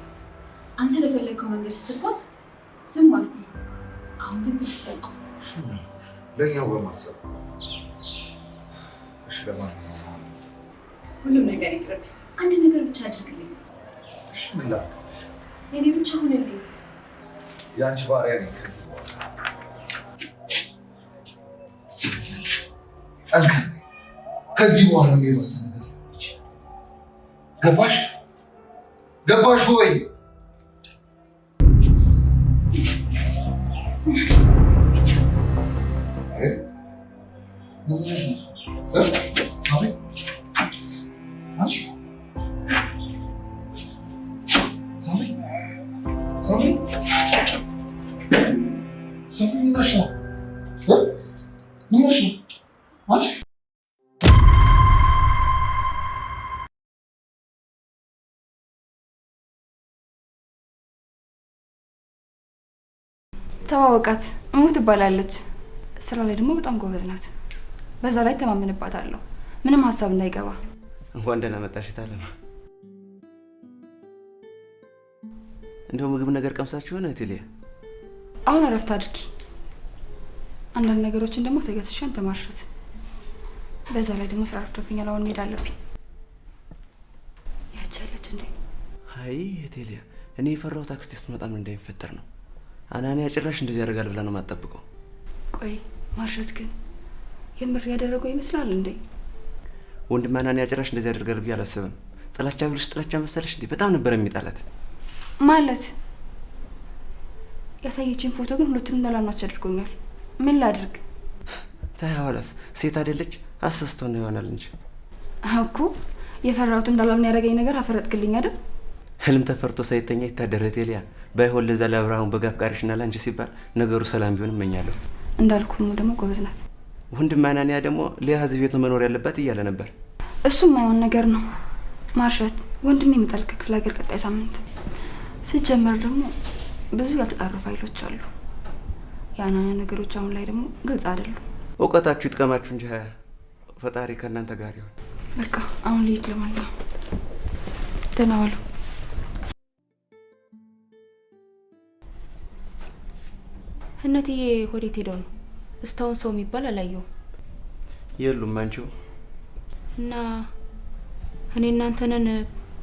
አንተ በፈለግከው መንገድ ስትጓዝ ዝም አልኩ። አሁን ግን ትዕግስት አልቆ ለእኛው በማሰብ እሺ። ለማንኛውም ሁሉም ነገር ይቅርብ። አንድ ነገር ብቻ አድርግልኝ። እሺ፣ ምን ላድርግልሽ? የኔ ብቻ ሁንልኝ። የአንቺ ባሪያ ነኝ ከዚህ በኋላ። ትሰሚኛለሽ? ጠንከር በይ። ከዚህ በኋላ የባሰ ነገር ሊሆን ይችላል። ገባሽ? ገባሽ ወይ? እ? ምን ሆነሽ ነው? እ? ሳምሪ? አንቺ? ሳምሪ? ሳምሪ? ሳምሪ ምን ሆነሽ ነው? እ? ምን ሆነሽ ነው? አንቺ? ተዋወቃት። እሙ ትባላለች። ስራ ላይ ደግሞ በጣም ጎበዝ ናት። በዛ ላይ ተማመንባታለሁ። ምንም ሀሳብ እንዳይገባ። እንኳን ደህና መጣሽ እታለም። እንደው ምግብ ነገር ቀምሳችሁ ሆነ እህቴ ሊያ? አሁን እረፍት አድርጊ። አንዳንድ ነገሮችን ደግሞ አሳያትሽ። አንተ ማርሸት። በዛ ላይ ደግሞ ስራ ረፍዶብኛል። አሁን መሄድ አለብኝ። ያቺ አለች እንዴ? አይ እህቴ ሊያ፣ እኔ የፈራሁት አክስቴ ስትመጣ ምን እንደሚፈጠር ነው። አናንያ ጭራሽ እንደዚህ ያደርጋል ብላ ነው የማትጠብቀው። ቆይ ማርሸት ግን የምር ያደረገው ይመስላል እንዴ? ወንድም አናንያ ጭራሽ እንደዚህ ያደርጋል ብዬ አላስብም። ጥላቻ ብልሽ ጥላቻ መሰለሽ እንዴ? በጣም ነበር የሚጣላት። ማለት ያሳየችን ፎቶ ግን ሁለቱንም እንዳላምናቸው አድርጎኛል። ምን ላድርግ? ታይ ኋላስ ሴት አይደለች አሰስቶ ነው ይሆናል እንጂ እኮ የፈራሁት እንዳላምን ያደረገኝ ነገር አፈረጥክልኝ አይደል? ህልም ተፈርቶ ሳይተኛ ይታደረ ቴሊያ። ባይሆን ለዛ ለአብርሃም በግ አፍቃሪሽና ላንቺ ሲባል ነገሩ ሰላም ቢሆን እመኛለሁ። እንዳልኩም ደግሞ ጎበዝ ናት። ወንድም አናንያ ደግሞ ሊያ እዚህ ቤት ነው መኖር ያለባት እያለ ነበር። እሱም ማይሆን ነገር ነው ማርሸት። ወንድሜ ይመጣል ከክፍለ ሀገር ቀጣይ ሳምንት። ሲጀመር ደግሞ ብዙ ያልተጣሩ ፋይሎች አሉ። የአናንያ ነገሮች አሁን ላይ ደግሞ ግልጽ አይደሉም። እውቀታችሁ ይጥቀማችሁ እንጂ ፈጣሪ ከእናንተ ጋር ይሁን። በቃ አሁን ልሂድ። ለማንኛውም ደህና ዋሉ። እነትዬ ወዴት ሄደው ነው? እስካሁን ሰው የሚባል አላየሁም። የሉም አንቺው እና እኔ እናንተ ነን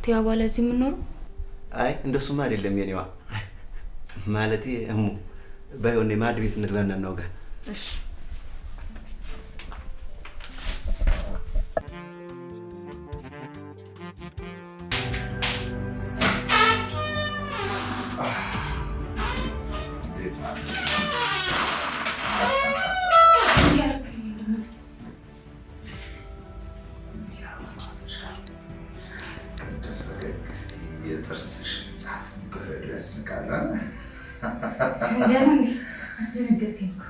ትያ በኋላ እዚህ የምንኖረው? አይ እንደሱማ አይደለም የኔዋ። ማለቴ እሙ ባይሆን ማድ ቤት እንግባና እናውጋ። እሺ። የጥርስሽ ንጻት በረዶ ያስንቃል። አስደነገጥከኝ እኮ።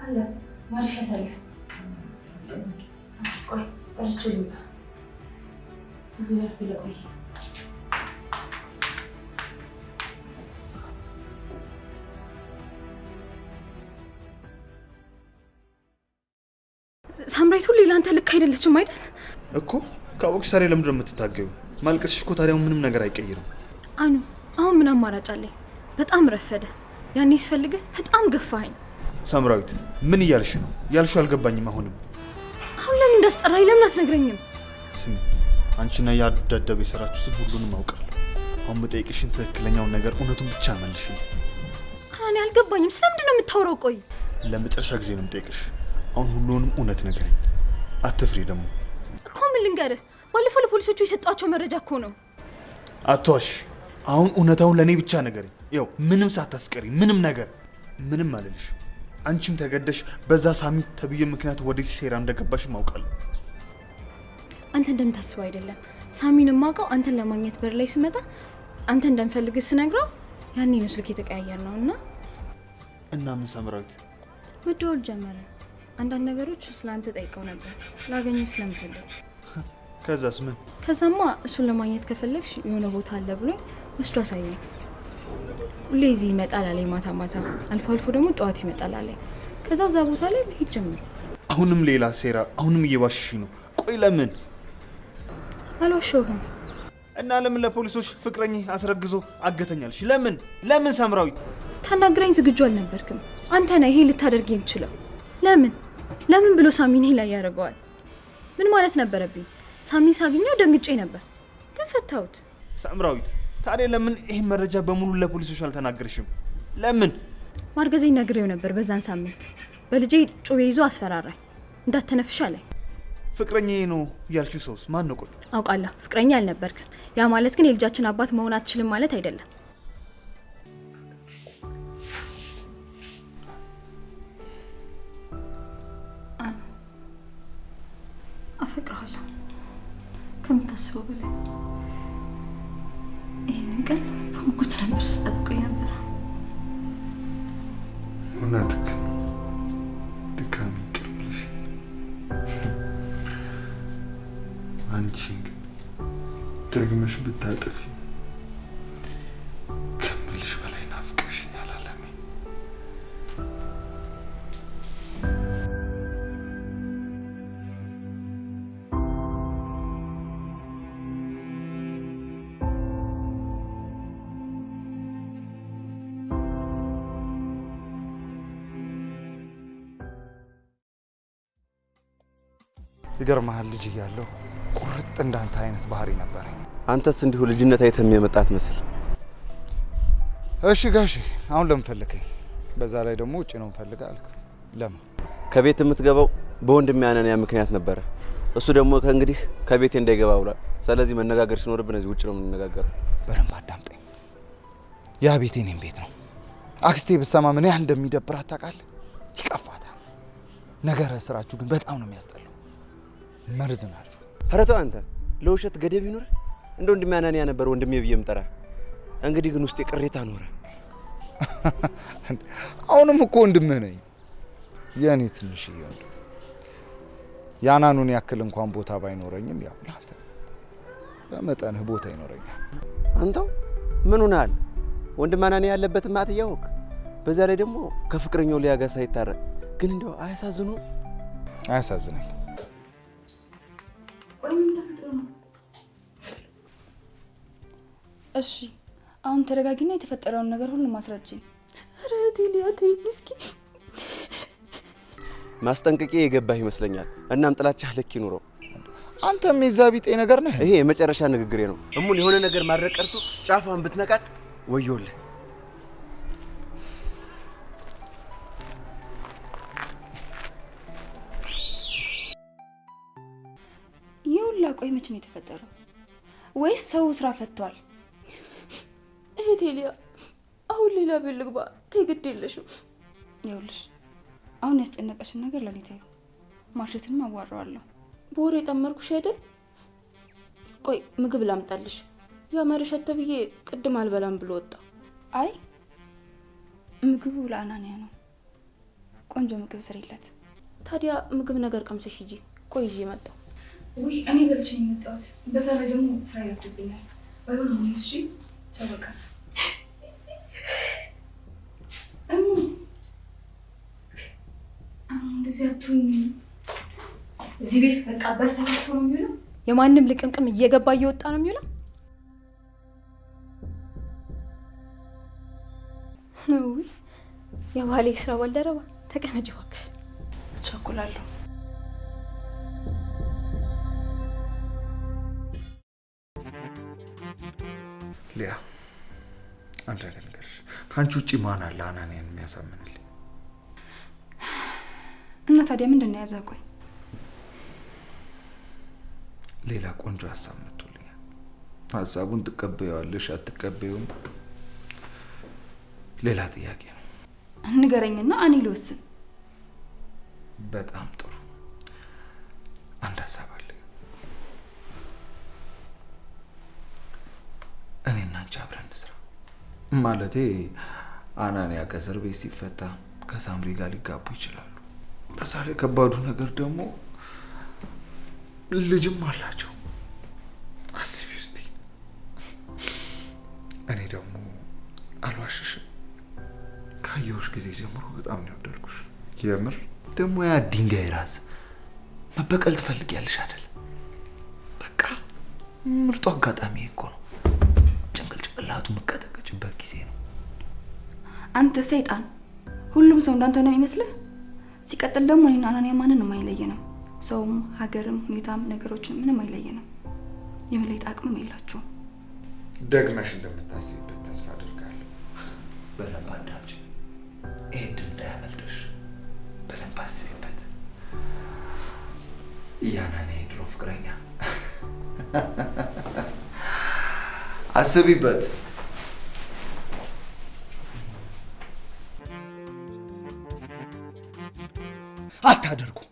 አለ ማርሻት አለ። ቆይ ጠርቼው ልምጣ። እዚህ ጋር ብለህ ቆይ። ሳምራዊት ሁሌ ለአንተ ልክ አይደለችም አይደል? እኮ ካወቅሽ ታዲያ ለምንድን ነው የምትታገዩ? ማልቀስሽ እኮ ታዲያ ምንም ነገር አይቀይርም። አኑ አሁን ምን አማራጭ አለኝ? በጣም ረፈደ። ያኔ ስፈልግህ በጣም ገፋኸኝ። ሳምራዊት ምን እያልሽ ነው? ያልሽው አልገባኝም። አሁንም አሁን ለምን እንዳስጠራኝ ለምን አትነግረኝም? ስሚ፣ አንቺና ያ ደደብ የሰራችሁትን ሁሉንም አውቃለሁ። አሁን መጠየቅሽን ትክክለኛውን ነገር እውነቱን ብቻ መልሽልኝ። አናኔ አልገባኝም። ስለምንድን ነው የምታወራው? ቆይ ለመጨረሻ ጊዜ ነው የምጠይቅሽ። አሁን ሁሉንም እውነት ንገረኝ። አትፍሪ ደግሞ። እኮ ምን ልንገርህ? ባለፈው ለፖሊሶቹ የሰጧቸው መረጃ እኮ ነው። አትዋሽ። አሁን እውነታውን ለእኔ ብቻ ንገረኝ። ይኸው ምንም ሳታስቀሪ፣ ምንም ነገር ምንም አልልሽ። አንቺም ተገደሽ በዛ ሳሚ ተብዬ ምክንያት ወደዚህ ሴራ እንደገባሽ አውቃለሁ። አንተ እንደምታስበው አይደለም። ሳሚን የማውቀው አንተን ለማግኘት በር ላይ ስመጣ አንተ እንደምፈልግህ ስነግረው ያኔ ነው ስልክ የተቀያየር ነው። እና ምን ሳምራዊት መደወል ጀመረ። አንዳንድ ነገሮች ስለ አንተ ጠይቀው ነበር ላገኘህ ስለምፈልግ። ከዛስ ምን? ከዛማ እሱን ለማግኘት ከፈለግሽ የሆነ ቦታ አለ ብሎኝ ወስዶ አሳየኝ። ሁሌ እዚህ ይመጣል አለኝ ማታ ማታ፣ አልፎ አልፎ ደግሞ ጠዋት ይመጣል አለኝ። ከዛ እዛ ቦታ ላይ መሄድ ጀመርኩ። አሁንም ሌላ ሴራ፣ አሁንም እየዋሸሽ ነው። ቆይ ለምን? አልዋሸሁህም። እና ለምን ለፖሊሶች ፍቅረኝ አስረግዞ አገተኛልሽ? ለምን ለምን? ሳምራዊት ስታናግረኝ ዝግጁ አልነበርክም። አንተ ነህ ይሄ ልታደርግ የምችለው። ለምን ለምን ብሎ ሳሚን ይሄ ላይ ያደርገዋል? ምን ማለት ነበረብኝ? ሳሚን ሳገኘው ደንግጬ ነበር፣ ግን ፈታሁት። ሳምራዊት ታዲያ ለምን ይሄን መረጃ በሙሉ ለፖሊሶች አልተናገርሽም? ለምን? ማርገዜን ነግሬው ነበር በዛን ሳምንት። በልጄ ጩቤ ይዞ አስፈራራኝ፣ እንዳትተነፍሽ አለኝ። ፍቅረኛዬ ነው ያልሽው ሰውስ ማን ነው? ቆይ አውቃለሁ ፍቅረኛ አልነበርክም። ያ ማለት ግን የልጃችን አባት መሆን አትችልም ማለት አይደለም። አፈቅርሃለሁ ከምታስበው በላይ። ይህንን ቀን በጉጉት ነበር ስጠብቀው የነበረ። እውነት ግን ድካሜ ይቅር ብለሽ አንቺን ግን ደግመሽ ብታጠፊ ከምልሽ በላይ ናፍቀሽኛል አለሜ። ይገርምሃል፣ ልጅ እያለሁ ቁርጥ እንዳንተ አይነት ባህሪ ነበረኝ። አንተስ እንዲሁ ልጅነት አይተህ የመጣህ አትመስል። እሺ ጋሼ፣ አሁን ለምን ፈለከኝ? በዛ ላይ ደግሞ ውጭ ነው የምፈልግህ አልክ። ለምን? ከቤት የምትገባው በወንድሜ አናንያ ምክንያት ነበረ። እሱ ደግሞ ከእንግዲህ ከቤቴ እንዳይገባ ብሏል። ስለዚህ መነጋገር ሲኖርብን እዚህ ውጭ ነው የምንነጋገረው። በደንብ አዳምጠኝ። ያ ቤቴ እኔም ቤት ነው። አክስቴ ብትሰማ ምን ያህል እንደሚደብራት ታውቃለህ? ይቀፋታል። ነገረ ስራችሁ ግን በጣም ነው የሚያስጠላው። መርዝ ናችሁ። ኧረ ተው አንተ፣ ለውሸት ገደብ ይኑር። እንደ ወንድሜ አናንያ ነበር ወንድሜ ብዬ የምጠራ። እንግዲህ ግን ውስጤ ቅሬታ ኖረ። አሁንም እኮ ወንድምህ ነኝ፣ የእኔ ትንሽዬ ወንድም። ያናኑን ያክል እንኳን ቦታ ባይኖረኝም ያው ለአንተ በመጠንህ ቦታ ይኖረኛል። አንተው ምን ሆነሃል? ወንድም አናንያ ያለበትን ማዕት እያወቅህ በዛ ላይ ደግሞ ከፍቅረኛው ሊያ ጋር ሳይታረቅ ግን እንደው አያሳዝኑ? አያሳዝነኝ። ቆይ ምን ተፈጥሮ ነው? እሺ አሁን ተረጋጊና የተፈጠረውን ነገር ሁሉ ማስረጅኝ። ኧረ እህቴ ሊያ ተይኝ እስኪ። ማስጠንቀቂያ የገባህ ይመስለኛል። እናም ጥላቻህ ልክ ይኑረው። አንተም የዛ ቢጤ ነገር ነህ። ይሄ የመጨረሻ ንግግሬ ነው። እሙን የሆነ ነገር ማድረግ ቀርቶ ጫፏን ብትነቃት ወዮልህ። ይህ ሁላ ቆይ መቼ ነው የተፈጠረው? ወይስ ሰው ስራ ፈቷል? እህቴ ሊያ አሁን ሌላ ቤት ልግባ። ተይ ግድ የለሽም። ይኸውልሽ አሁን ያስጨነቀሽን ነገር ለኔ ተይው። ማርሸትንም አዋራዋለሁ። በወሬ የጠመርኩሽ አይደል? ቆይ ምግብ ላምጣልሽ። ያ መርሸት ተብዬ ቅድም አልበላም ብሎ ወጣ። አይ ምግቡ ለአናንያ ነው። ቆንጆ ምግብ ስሪለት። ታዲያ ምግብ ነገር ቀምሰሽ ሂጂ። ቆይ ይዤ መጣሁ። ውይ እኔ በልቼ ነው የመጣሁት። በዛ ላይ ደግሞ ስራ ይረፍድብኛል። ባይሆን አሁን እሺ፣ ቻው በቃ። እሙ እንደዚህ አትሁኝ። እዚህ ቤት በቃ በር ተከፍቶ ነው የሚውለው። የማንም ልቅምቅም እየገባ እየወጣ ነው የሚውለው። ውይ የባሌ ስራ ባልደረባ ተቀመጪ እባክሽ። እቸኩላለሁ። ሊያ አንድ ነገር ልንገርሽ፣ ከአንቺ ውጭ ማን አለ አናንያን የሚያሳምንልኝ? እና ታዲያ ምንድን ነው የያዘህ? ቆይ ሌላ ቆንጆ ሀሳብ መጥቶልኛል። ሀሳቡን ትቀበይዋለሽ አትቀበይውም ሌላ ጥያቄ ነው። ንገረኝና እኔ ልወስን። በጣም ጥሩ። አንድ ሀሳብ አለ። እኔና አንቺ አብረን እንስራ። ማለቴ አናንያ ከእስር ቤት ሲፈታ ከሳምሪ ጋር ሊጋቡ ይችላሉ። በዛ ላይ ከባዱ ነገር ደግሞ ልጅም አላቸው። አስቢ እስቲ። እኔ ደግሞ አልዋሽሽም፣ ካየሁሽ ጊዜ ጀምሮ በጣም ነው የወደድኩሽ። የምር ደግሞ ያ ድንጋይ ራስ መበቀል ትፈልጊያለሽ አይደል? በቃ ምርጡ አጋጣሚ እኮ ነው። ጭንቅል ጭንቅላቱ የምቀጠቀጭበት ጊዜ ነው። አንተ ሰይጣን፣ ሁሉም ሰው እንዳንተ ነው የሚመስልህ? ሲቀጥል ደግሞ እኔና አናንያ ማንንም አይለየንም። ሰውም፣ ሀገርም፣ ሁኔታም ነገሮችን ምንም አይለየንም። የመለየት አቅምም የላቸውም። ደግመሽ እንደምታስቢበት ተስፋ አድርጋለሁ። በደንብ አዳምጪ። ይሄ እድል እንዳያመልጥሽ በደንብ አስቢበት። ያናንያ የድሮ ፍቅረኛ አስቢበት። አታደርጉም፣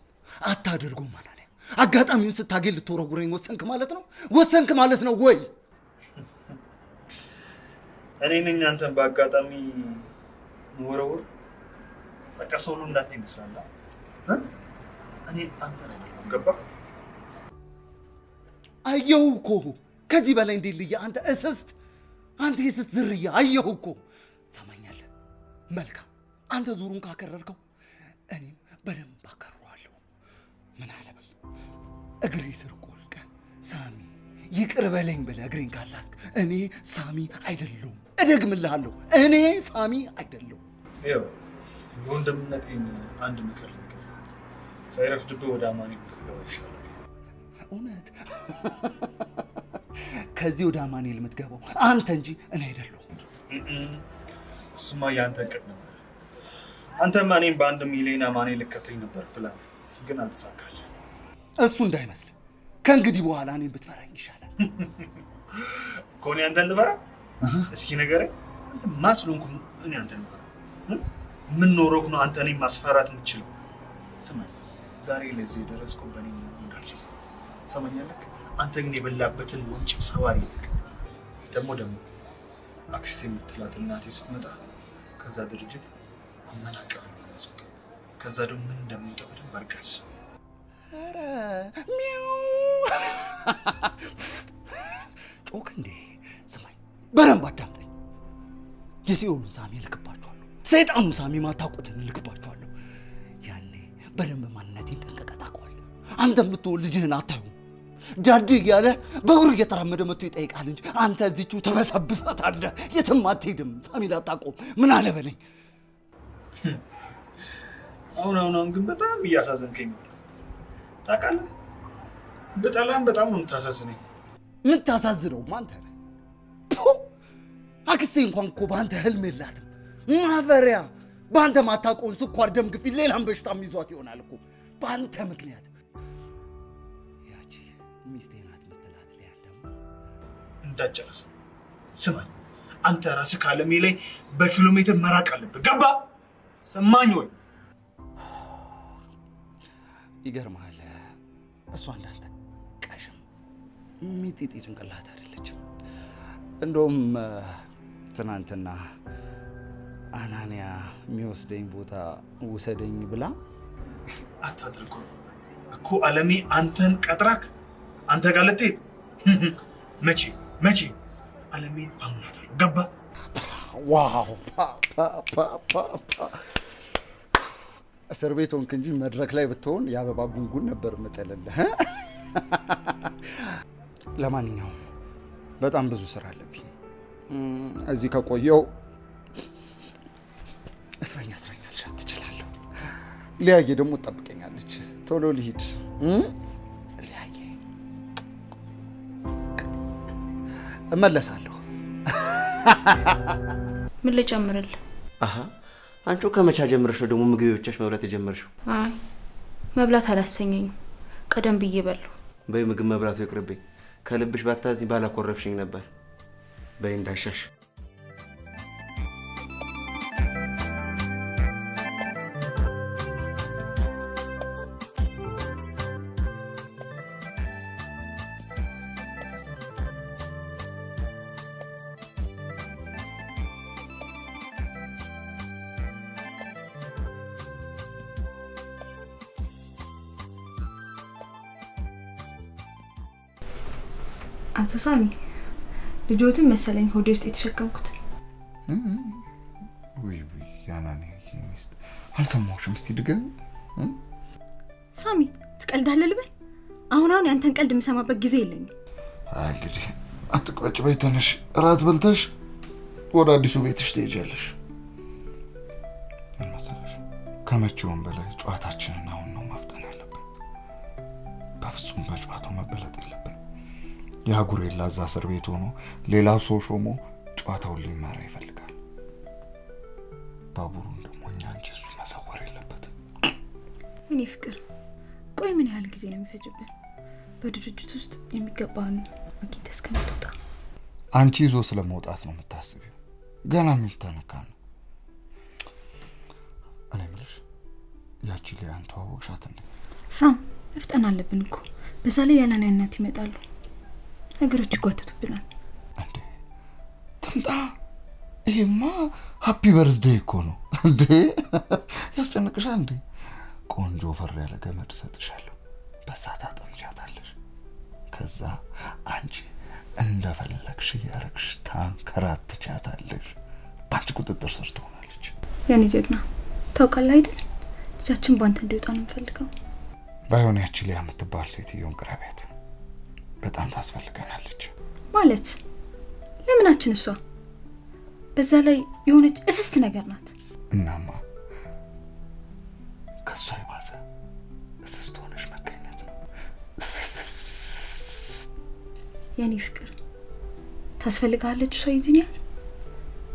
አታደርጉም አናንያ። አጋጣሚውን ስታገኝ ልትወረውረኝ ወሰንክ ማለት ነው? ወሰንክ ማለት ነው ወይ? እኔ ነኝ አንተን በአጋጣሚ ወረውር። በቃ ሰው ሁሉ እንዳንተ ይመስላል። እኔ አንተን አይደለሁም። ገባህ? አየሁ እኮ ከዚህ በላይ እንዴት ልየ? አንተ እስስት፣ አንተ የእስስት ዝርያ። አየሁ እኮ ሰማኛለህ። መልካም፣ አንተ ዙሩን ካከረርከው እኔም በደንብ አከረዋለሁ። ምን አለ በል እግሬ ስር ቆልቀህ ሳሚ ይቅር በለኝ ብለህ እግሬን ካላስክ እኔ ሳሚ አይደለሁም። እደግምልሃለሁ፣ እኔ ሳሚ አይደለሁም። ይኸው የወንድምነቴን አንድ ምክር ልንገርህ፣ ሳይረፍድብህ ወደ አማኑኤል ብትገባ ይሻላል። እውነት ከዚህ ወደ አማኑኤል የምትገባው አንተ እንጂ እኔ አይደለሁም። እሱማ የአንተ እቅድ ነበር። አንተማ እኔም በ1 ሚሊዮን አማኑኤል ልከተኝ ነበር ፕላን፣ ግን አልተሳካልህም። እሱ እንዳይመስል ከእንግዲህ በኋላ እኔን ብትፈራኝ ይሻላል። እኮ እኔ አንተን ልፈራ? እስኪ ንገረኝ። አንተ ማን ስለሆንኩ እኔ አንተን ልፈራ? ምን ኖሮክ ነው አንተ እኔን ማስፈራት የምችለው? ስማኝ፣ ዛሬ ለዚህ የደረስከው በእኔ እንዳትረሳ። ትሰማኛለህ? አንተ ግን የበላበትን ወንጭፍ ሰባሪ ነህ። ደግሞ ደግሞ አክስቴ የምትላት እናቴ ስትመጣ ከዛ ድርጅት አመናቀብ ነው የማስወጣው። ከዛ ደግሞ ምን እንደምወጣ በደንብ አድርገህ አስብ። ኧረ ሚያው ጮክ እንዴ! ስማኝ፣ በደንብ አዳምጠኝ። የሲኦሉን ሳሚ እልክባችኋለሁ። ሰይጣኑን ሳሚ ማታውቁትን እልክባችኋለሁ። ያኔ በደንብ ማንነቴን ጠንቅቀህ ታውቀዋለህ። አንተም ብትሆን ልጅህን አታዩም። ዳድ እያለ በእግሩ እየተራመደ መጥቶ ይጠይቃል እንጂ አንተ እዚቹ ተበሰብሳታለህ። የትም አትሄድም። ሳሚን አታውቀውም። ምን አለ በለኝ። አሁን አሁን አሁን ግን በጣም እያሳዘንከኝ መጣ። ታውቃለህ፣ በጣም በጣም ነው የምታሳዝነኝ። የምታሳዝነውማ አንተ ነህ። አክስቴ እንኳን እኮ በአንተ ህልም የላትም። ማፈሪያ! በአንተ ማታውቀውን ስኳር፣ ደም ግፊት፣ ሌላም በሽታም ይዟት ይሆናል እኮ በአንተ ምክንያት። ያቺ ሚስቴ ናት የምትላት ሊያን ደግሞ እንዳትጨርሰው። ስማኝ፣ አንተ ራስህ ከዓለሜ ላይ በኪሎ ሜትር መራቅ አለብህ። ገባ? ሰማኝ ወይ? ይገርምሃል፣ እሷ እንዳንተ ቀሽም ሚጢጢ ጭንቅላት አይደለችም። እንደውም ትናንትና አናንያ የሚወስደኝ ቦታ ውሰደኝ ብላ አታድርጎ እኮ ዓለሜ አንተን ቀጥራክ አንተ ጋር ልትሄድ መቼ መቼ ዓለሜን አምናታለሁ። ገባ? Wow! እስር ቤት ሆንክ እንጂ መድረክ ላይ ብትሆን የአበባ ጉንጉን ነበር የምጥልልህ። ለማንኛውም በጣም ብዙ ስራ አለብኝ። እዚህ ከቆየው እስረኛ እስረኛ ልሸት ትችላለሁ። ሊያዬ ደግሞ ትጠብቀኛለች። ቶሎ ልሂድ። ሊያዬ እመለሳለሁ። ምን ልጨምርልህ? አሀ አንቺ ከመቻ ጀምረሽ ነው ደግሞ ምግብ ብቻሽ መብላት የጀመርሽው? አይ መብላት አላሰኘኝም። ቀደም ብዬ በላሁ። በይ ምግብ መብላቱ ይቅርብኝ። ከልብሽ ባታዝኝ ባላኮረፍሽኝ ነበር። በይ እንዳሻሽ። አቶ ሳሚ ልጆትን መሰለኝ ሆዴ ውስጥ የተሸከምኩት። ውይ ውይ፣ ያናንያ ሚስት አልሰማሁሽም። እስቲ ድገሚ። ሳሚ ትቀልዳለህ ልበል? አሁን አሁን ያንተን ቀልድ የምሰማበት ጊዜ የለኝም። አይ እንግዲህ አትቋጭ በይ፣ ተነሽ፣ እራት በልተሽ ወደ አዲሱ ቤትሽ ትሄጃለሽ። ምን መሰለሽ፣ ከመቼውም በላይ ጨዋታችንን አሁን ነው ማፍጠን ያለብን። በፍጹም በጨዋታው መበለጥ የለብን። ያ ጉሬላ እዛ እስር ቤት ሆኖ ሌላ ሰው ሾሞ ጨዋታውን ሊመራ ይፈልጋል። ባቡሩን ደግሞ እኛ እንጂ እሱ መሰወር የለበትም። እኔ ፍቅር፣ ቆይ ምን ያህል ጊዜ ነው የሚፈጅብን በድርጅት ውስጥ የሚገባውን አግኝተህ እስከምትወጣ? አንቺ ይዞ ስለመውጣት ነው የምታስቢው? ገና ምን ተነካ ነው? እኔ የምልሽ ያቺ ሊያን ተዋወቅሻት እንዴ? ሳም መፍጠን አለብን እኮ። በዛ ላይ ያናንያ እናት ይመጣሉ። ነገሮች ይጓተቱብናል። እንዴ ትምጣ። ይሄማ happy birthday እኮ ነው እንዴ! ያስጨንቅሻል እንዴ? ቆንጆ ፈር ያለ ገመድ እሰጥሻለሁ። በዛ ታጠምጃታለሽ። ከዛ አንቺ እንደፈለግሽ እያረግሽ ታንከራትቻታለሽ። በአንቺ ቁጥጥር ስር ትሆናለች። የኔ ጀግና ታውቃለህ አይደል? ልጃችን በአንተ እንዲወጣ ነው የምፈልገው። ባይሆን ያቺ ሊያ የምትባል ሴትዮን ቅረቢያት፣ በጣም ታስፈልገናለች። ማለት ለምናችን እሷ በዛ ላይ የሆነች እስስት ነገር ናት። እናማ ከእሷ የባሰ እስስት ሆነሽ መገኘት ነው። የኔ ፍቅር ታስፈልጋለች እሷ የዚህን ያህል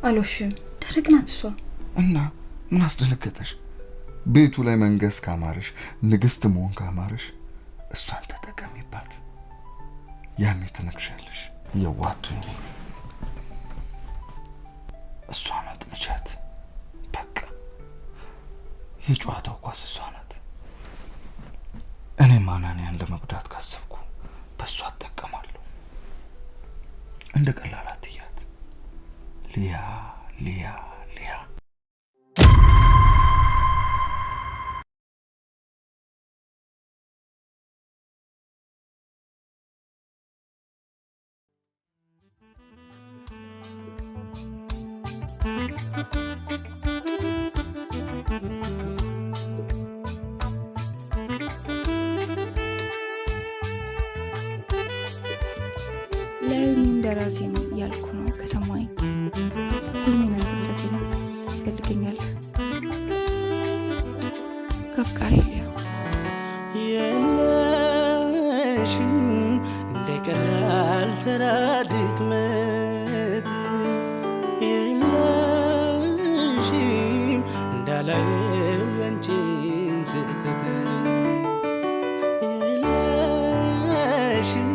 አልወሽም። ደረቅ ናት እሷ። እና ምን አስደነገጠሽ? ቤቱ ላይ መንገስ ካማረሽ፣ ንግስት መሆን ካማረሽ እሷን ያኔ ትነግሻለሽ። የዋቱኝ እሷን አጥምቻት። በቃ የጨዋታው ኳስ እሷ ናት። እኔም አናንያን ለመጉዳት ካሰብኩ በእሷ እጠቀማለሁ። እንደ ቀላል አትያት። ሊያ ሊያ ሊያ። ለህልሜ እንደራሴ ነው እያልኩ ነው። ከሰማኝ ህልሜን አልፈታት ታስፈልገኛለህ። ከአፍቃሪ ሊያ። የለሽም እንደ ቀላል ተራ ድክመት፣ የለሽም እንዳላየው ያንቺን ስህተት፣ የለሽም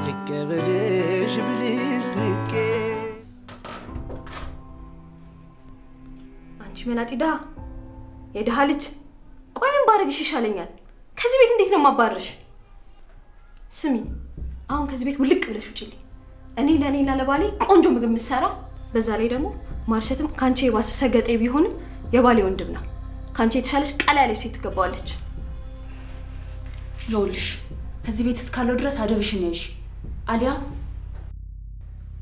ልቀበልሽ ብልስ ንቄ። አንቺ መናጢ ድሃ፣ የድሃ ልጅ፣ ቆይ ምን ባረግሽ ይሻለኛል? ከዚህ ቤት እንዴት ነው የማባረርሽ? ስሚ፣ አሁን ከዚህ ቤት ውልቅ ብለሽ ውጪልኝ። እኔ ለእኔና ለባሌ ቆንጆ ምግብ የምትሰራ፣ በዛ ላይ ደግሞ ማርሸትም ከአንቺ የባሰ ሰገጤ ቢሆንም የባሌ ወንድም ነው። ከአንቺ የተሻለች ቀላ ያለች ሴት ትገባዋለች። ይኸውልሽ፣ እዚህ ቤት እስካለው ድረስ አደብሽን ያይሽ፣ አሊያ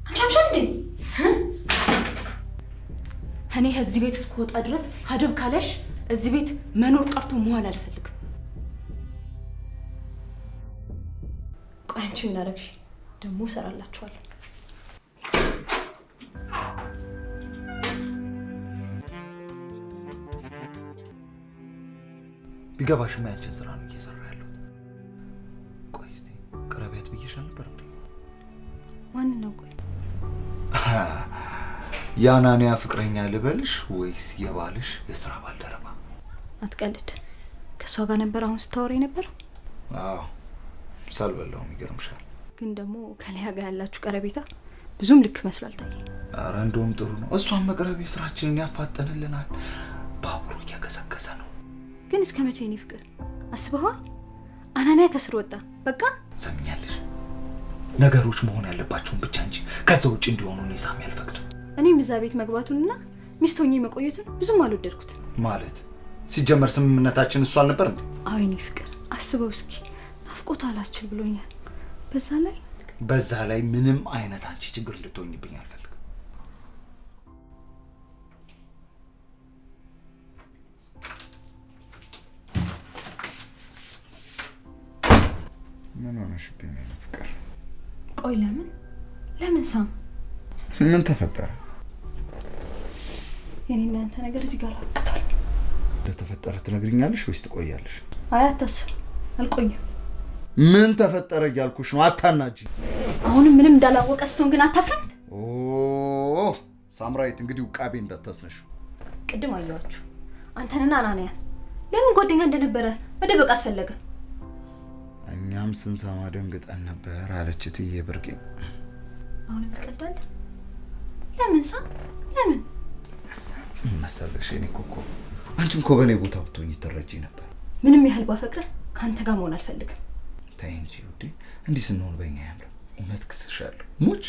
አንቺ አምሻል እንዴ? እኔ እዚህ ቤት እስክወጣ ድረስ አደብ ካለሽ እዚህ ቤት መኖር ቀርቶ መዋል አልፈልግም። ቆይ አንቺ ምን አደረግሽ? ደግሞ እሰራላችኋለሁ። ቢገባሽማ ያንቺን ስራ ነው እየሰራ ያለው። ቆይ እስኪ ቅረቢያት ብዬሽ አልነበር እንዴ? ማንን ነው? ቆይ የአናንያ ፍቅረኛ ልበልሽ ወይስ የባልሽ የስራ ባልደረባ? አትቀልድ። ከእሷ ጋር ነበር አሁን ስታወራ ነበር? አዎ፣ ሳልበላውም ይገርምሻል። ግን ደግሞ ከሊያ ጋር ያላችሁ ቀረቤታ ብዙም ልክ መስሎ አልታየኝም። ኧረ እንደውም ጥሩ ነው። እሷን መቅረብ ስራችንን ያፋጠንልናል። ባቡሩ እያገሰገሰ ነው። ግን እስከ መቼ የኔ ፍቅር አስበኸዋል? አናንያ ከስር ወጣ። በቃ ሰምኛለሽ፣ ነገሮች መሆን ያለባቸውን ብቻ እንጂ ከዛ ውጭ እንዲሆኑ እኔ ሳሚ አልፈቅድም። እኔም እዛ ቤት መግባቱንና ሚስት ሆኜ መቆየቱን ብዙም አልወደድኩትም። ማለት ሲጀመር ስምምነታችን እሱ አልነበር እንዴ? አዎ የኔ ፍቅር አስበው እስኪ፣ ናፍቆት አላስችል ብሎኛል። በዛ ላይ ምንም አይነት አንቺ ችግር እንድትሆኝብኝ አልፈልግም። ምን ሆነሽብኝ ነው የኔ ፍቅር? ቆይ ለምን ለምን ሳም? ምን ተፈጠረ? የኔና ያንተ ነገር እዚህ ጋር አብቅቷል። እንደተፈጠረ ትነግሪኛለሽ ወይስ ትቆያለሽ? አይ አታስብ፣ አልቆይም። ምን ተፈጠረ እያልኩሽ ነው። አታናጂ። አሁንም ምንም እንዳላወቀ ስትሆን ግን አታፍርም? ኦ ሳምራዊት፣ እንግዲህ ውቃቤ እንዳታስነሹ። ቅድም አየኋችሁ አንተንና አናንያን። ለምን ጓደኛ እንደነበረ መደበቅ አስፈለገ? እኛም ስንሰማ ደንግጠን ነበር አለች እትዬ ብርቄ። አሁንም ትቀልዳለህ? ለምን ሳም? ለምን ምን መሰለሽ የኔ ኮከብ፣ አንቺም እኮ በእኔ ቦታ ብትሆኚ ትረጂ ነበር። ምንም ያህል ባፈቅረህ ከአንተ ጋር መሆን አልፈልግም። ተይ እንጂ ውዴ፣ እንዲህ ስንሆን በእኛ ያምራል። እውነት ክስሻለሁ። ሙች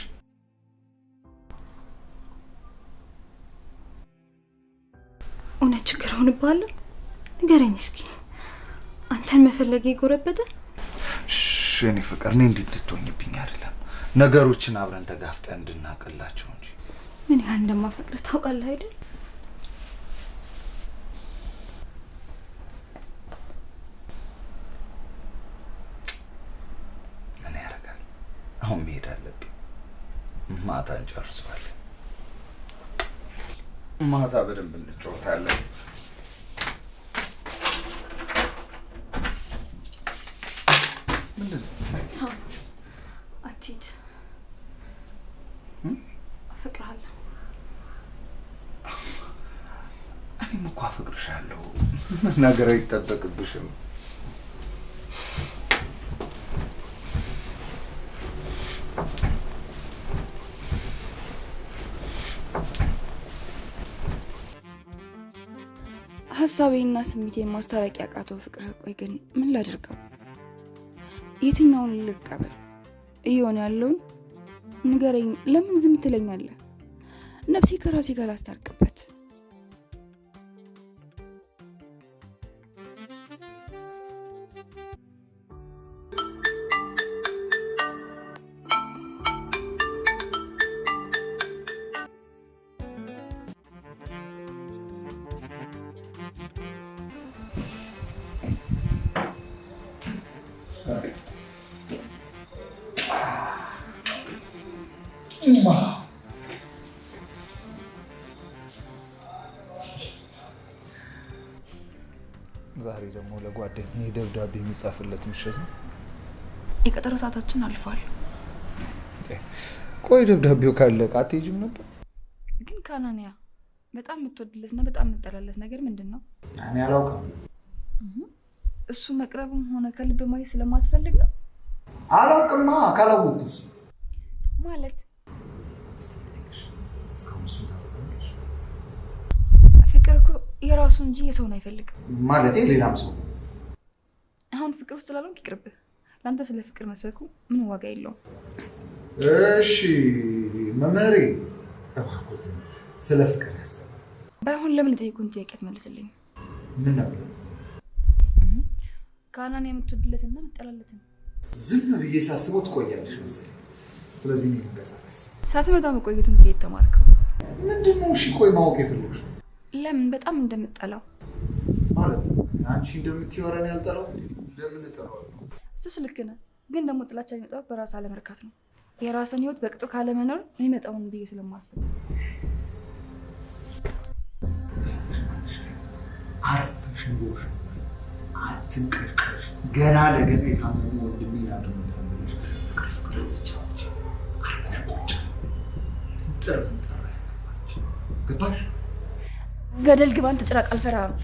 እውነት ችግር ሆንብሃለሁ? ንገረኝ እስኪ፣ አንተን መፈለግ የጎረበጠ? እሺ የኔ ፍቅር፣ እኔ እንዲህ እንድትሆኝብኝ አይደለም፣ ነገሮችን አብረን ተጋፍጠን እንድናቀላቸው እንጂ። ምን ያህል እንደማፈቅርህ ታውቃለህ አይደል? ምን ያደርጋል፣ አሁን መሄድ አለብኝ። ማታ እንጨርሰዋለን። ማታ በደንብ እንጫወታለን። ምንድን ነው? ሳም አትሂድ፣ አፈቅርሃለሁ። እኔም እኮ አፈቅርሻለሁ። መናገር አይጠበቅብሽም። ሀሳቤና ስሜቴን ማስታረቅ ያቃተው ፍቅር፣ ቆይ ግን ምን ላድርገው? የትኛውን ልቀበል? እየሆነ ያለውን ንገረኝ። ለምን ዝም ትለኛለህ? ነፍሴ ከራሴ ጋር ላስታርቅበት። ዛሬ ደግሞ ለጓደኛዬ ደብዳቤ የሚጻፍለት ምሽት ነው። የቀጠሮ ሰዓታችን አልፏል። ቆይ ደብዳቤው ካለቀ አትሄጂም ነበር? ግን ከአናንያ በጣም የምትወድለትና በጣም የምትጠላለት ነገር ምንድን ነው? እኔ አላውቅም። እሱ መቅረብም ሆነ ከልብ ማየት ስለማትፈልግ ነው። አላውቅማ። ካላወኩስ ማለት እስካሁን እሱን ታፈቅሪያለሽ? ፍቅር እኮ የራሱ እንጂ የሰውን አይፈልግም። ማለቴ ሌላም ሰው። አሁን ፍቅር ውስጥ ስላልሆንክ ይቅርብህ። ለአንተ ስለ ፍቅር መስበኩ ምን ዋጋ የለውም። እሺ መምህሬ፣ እባክዎትን ስለ ፍቅር ያስተምሩ። ባይሆን ለምን የጠየቁን ጥያቄ አትመልስልኝም? ምን ነበር? ከአናንያ የምትወድለትና የምትጠላለትን ዝም ብዬ ሳስበው ትቆያለሽ መሰለኝ። ስለዚህ እኔ ልንቀሳቀስ። ሳትመጣ መቆየቱን ከየት ተማርከው? ምንድን ነው? እሺ ቆይ ማወቅ የፈለግሽው? ለምን በጣም እንደምጠላው ማለት አንቺ እንደምትይው ኧረ እኔ አልጠላውም። ለምን እጠላዋለሁ? እሱስ ልክ ነህ፣ ግን ደግሞ ጥላቻ የሚመጣው በራስ አለመርካት ነው። የራስን ህይወት በቅጡ ካለመኖር የሚመጣውን ብዬ ስለማስብ። አርፈሽ ኑሮሽ አትንቀሽቀሽ። ገና ለገና የታመሙ ወንድሜን አግኝተን ብለሽ ፍቅር ፍቅር አትጫወቺ። አርፈሽ ቁጭ ጥር ጥር ያገባች ገባሽ? ገደል ግባ አንተ ጭራቅ፣ አልፈራህም።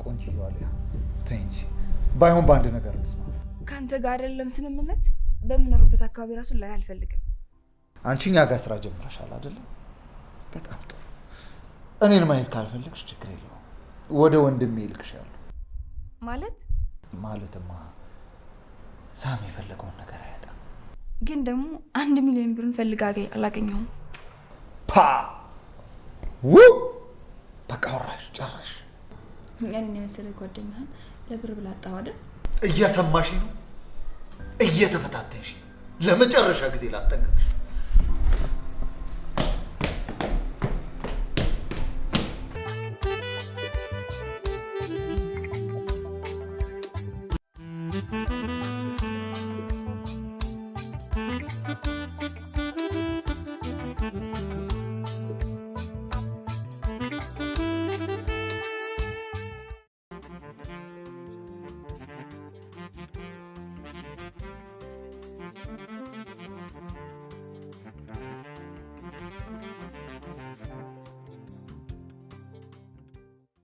ቆንጆዋ ሊያ ተይ እንጂ። ባይሆን በአንድ ነገር እንስማ። ከአንተ ጋር አይደለም ስምምነት፣ በምኖርበት አካባቢ ራሱን ላይ አልፈልግም። አንቺ እኛ ጋር ስራ ጀምረሻል አይደለም? በጣም ጥሩ። እኔን ማየት ካልፈለግሽ ችግር የለውም፣ ወደ ወንድሜ ይልክሻለሁ። ማለት ማለትማ ሳሚ የፈለገውን ነገር አያጣም። ግን ደግሞ 1 ሚሊዮን ብርን ፈልጋ አላገኘሁም። ፓ ው በቃ ወራሽ ጨረሽ። እኔን የመሰለ ጓደኛህን ለብር ብላ አጣሁ አይደል? እየሰማሽ ነው? እየተፈታተንሽ ነው። ለመጨረሻ ጊዜ ላስጠንቅቅሽ። Thank you.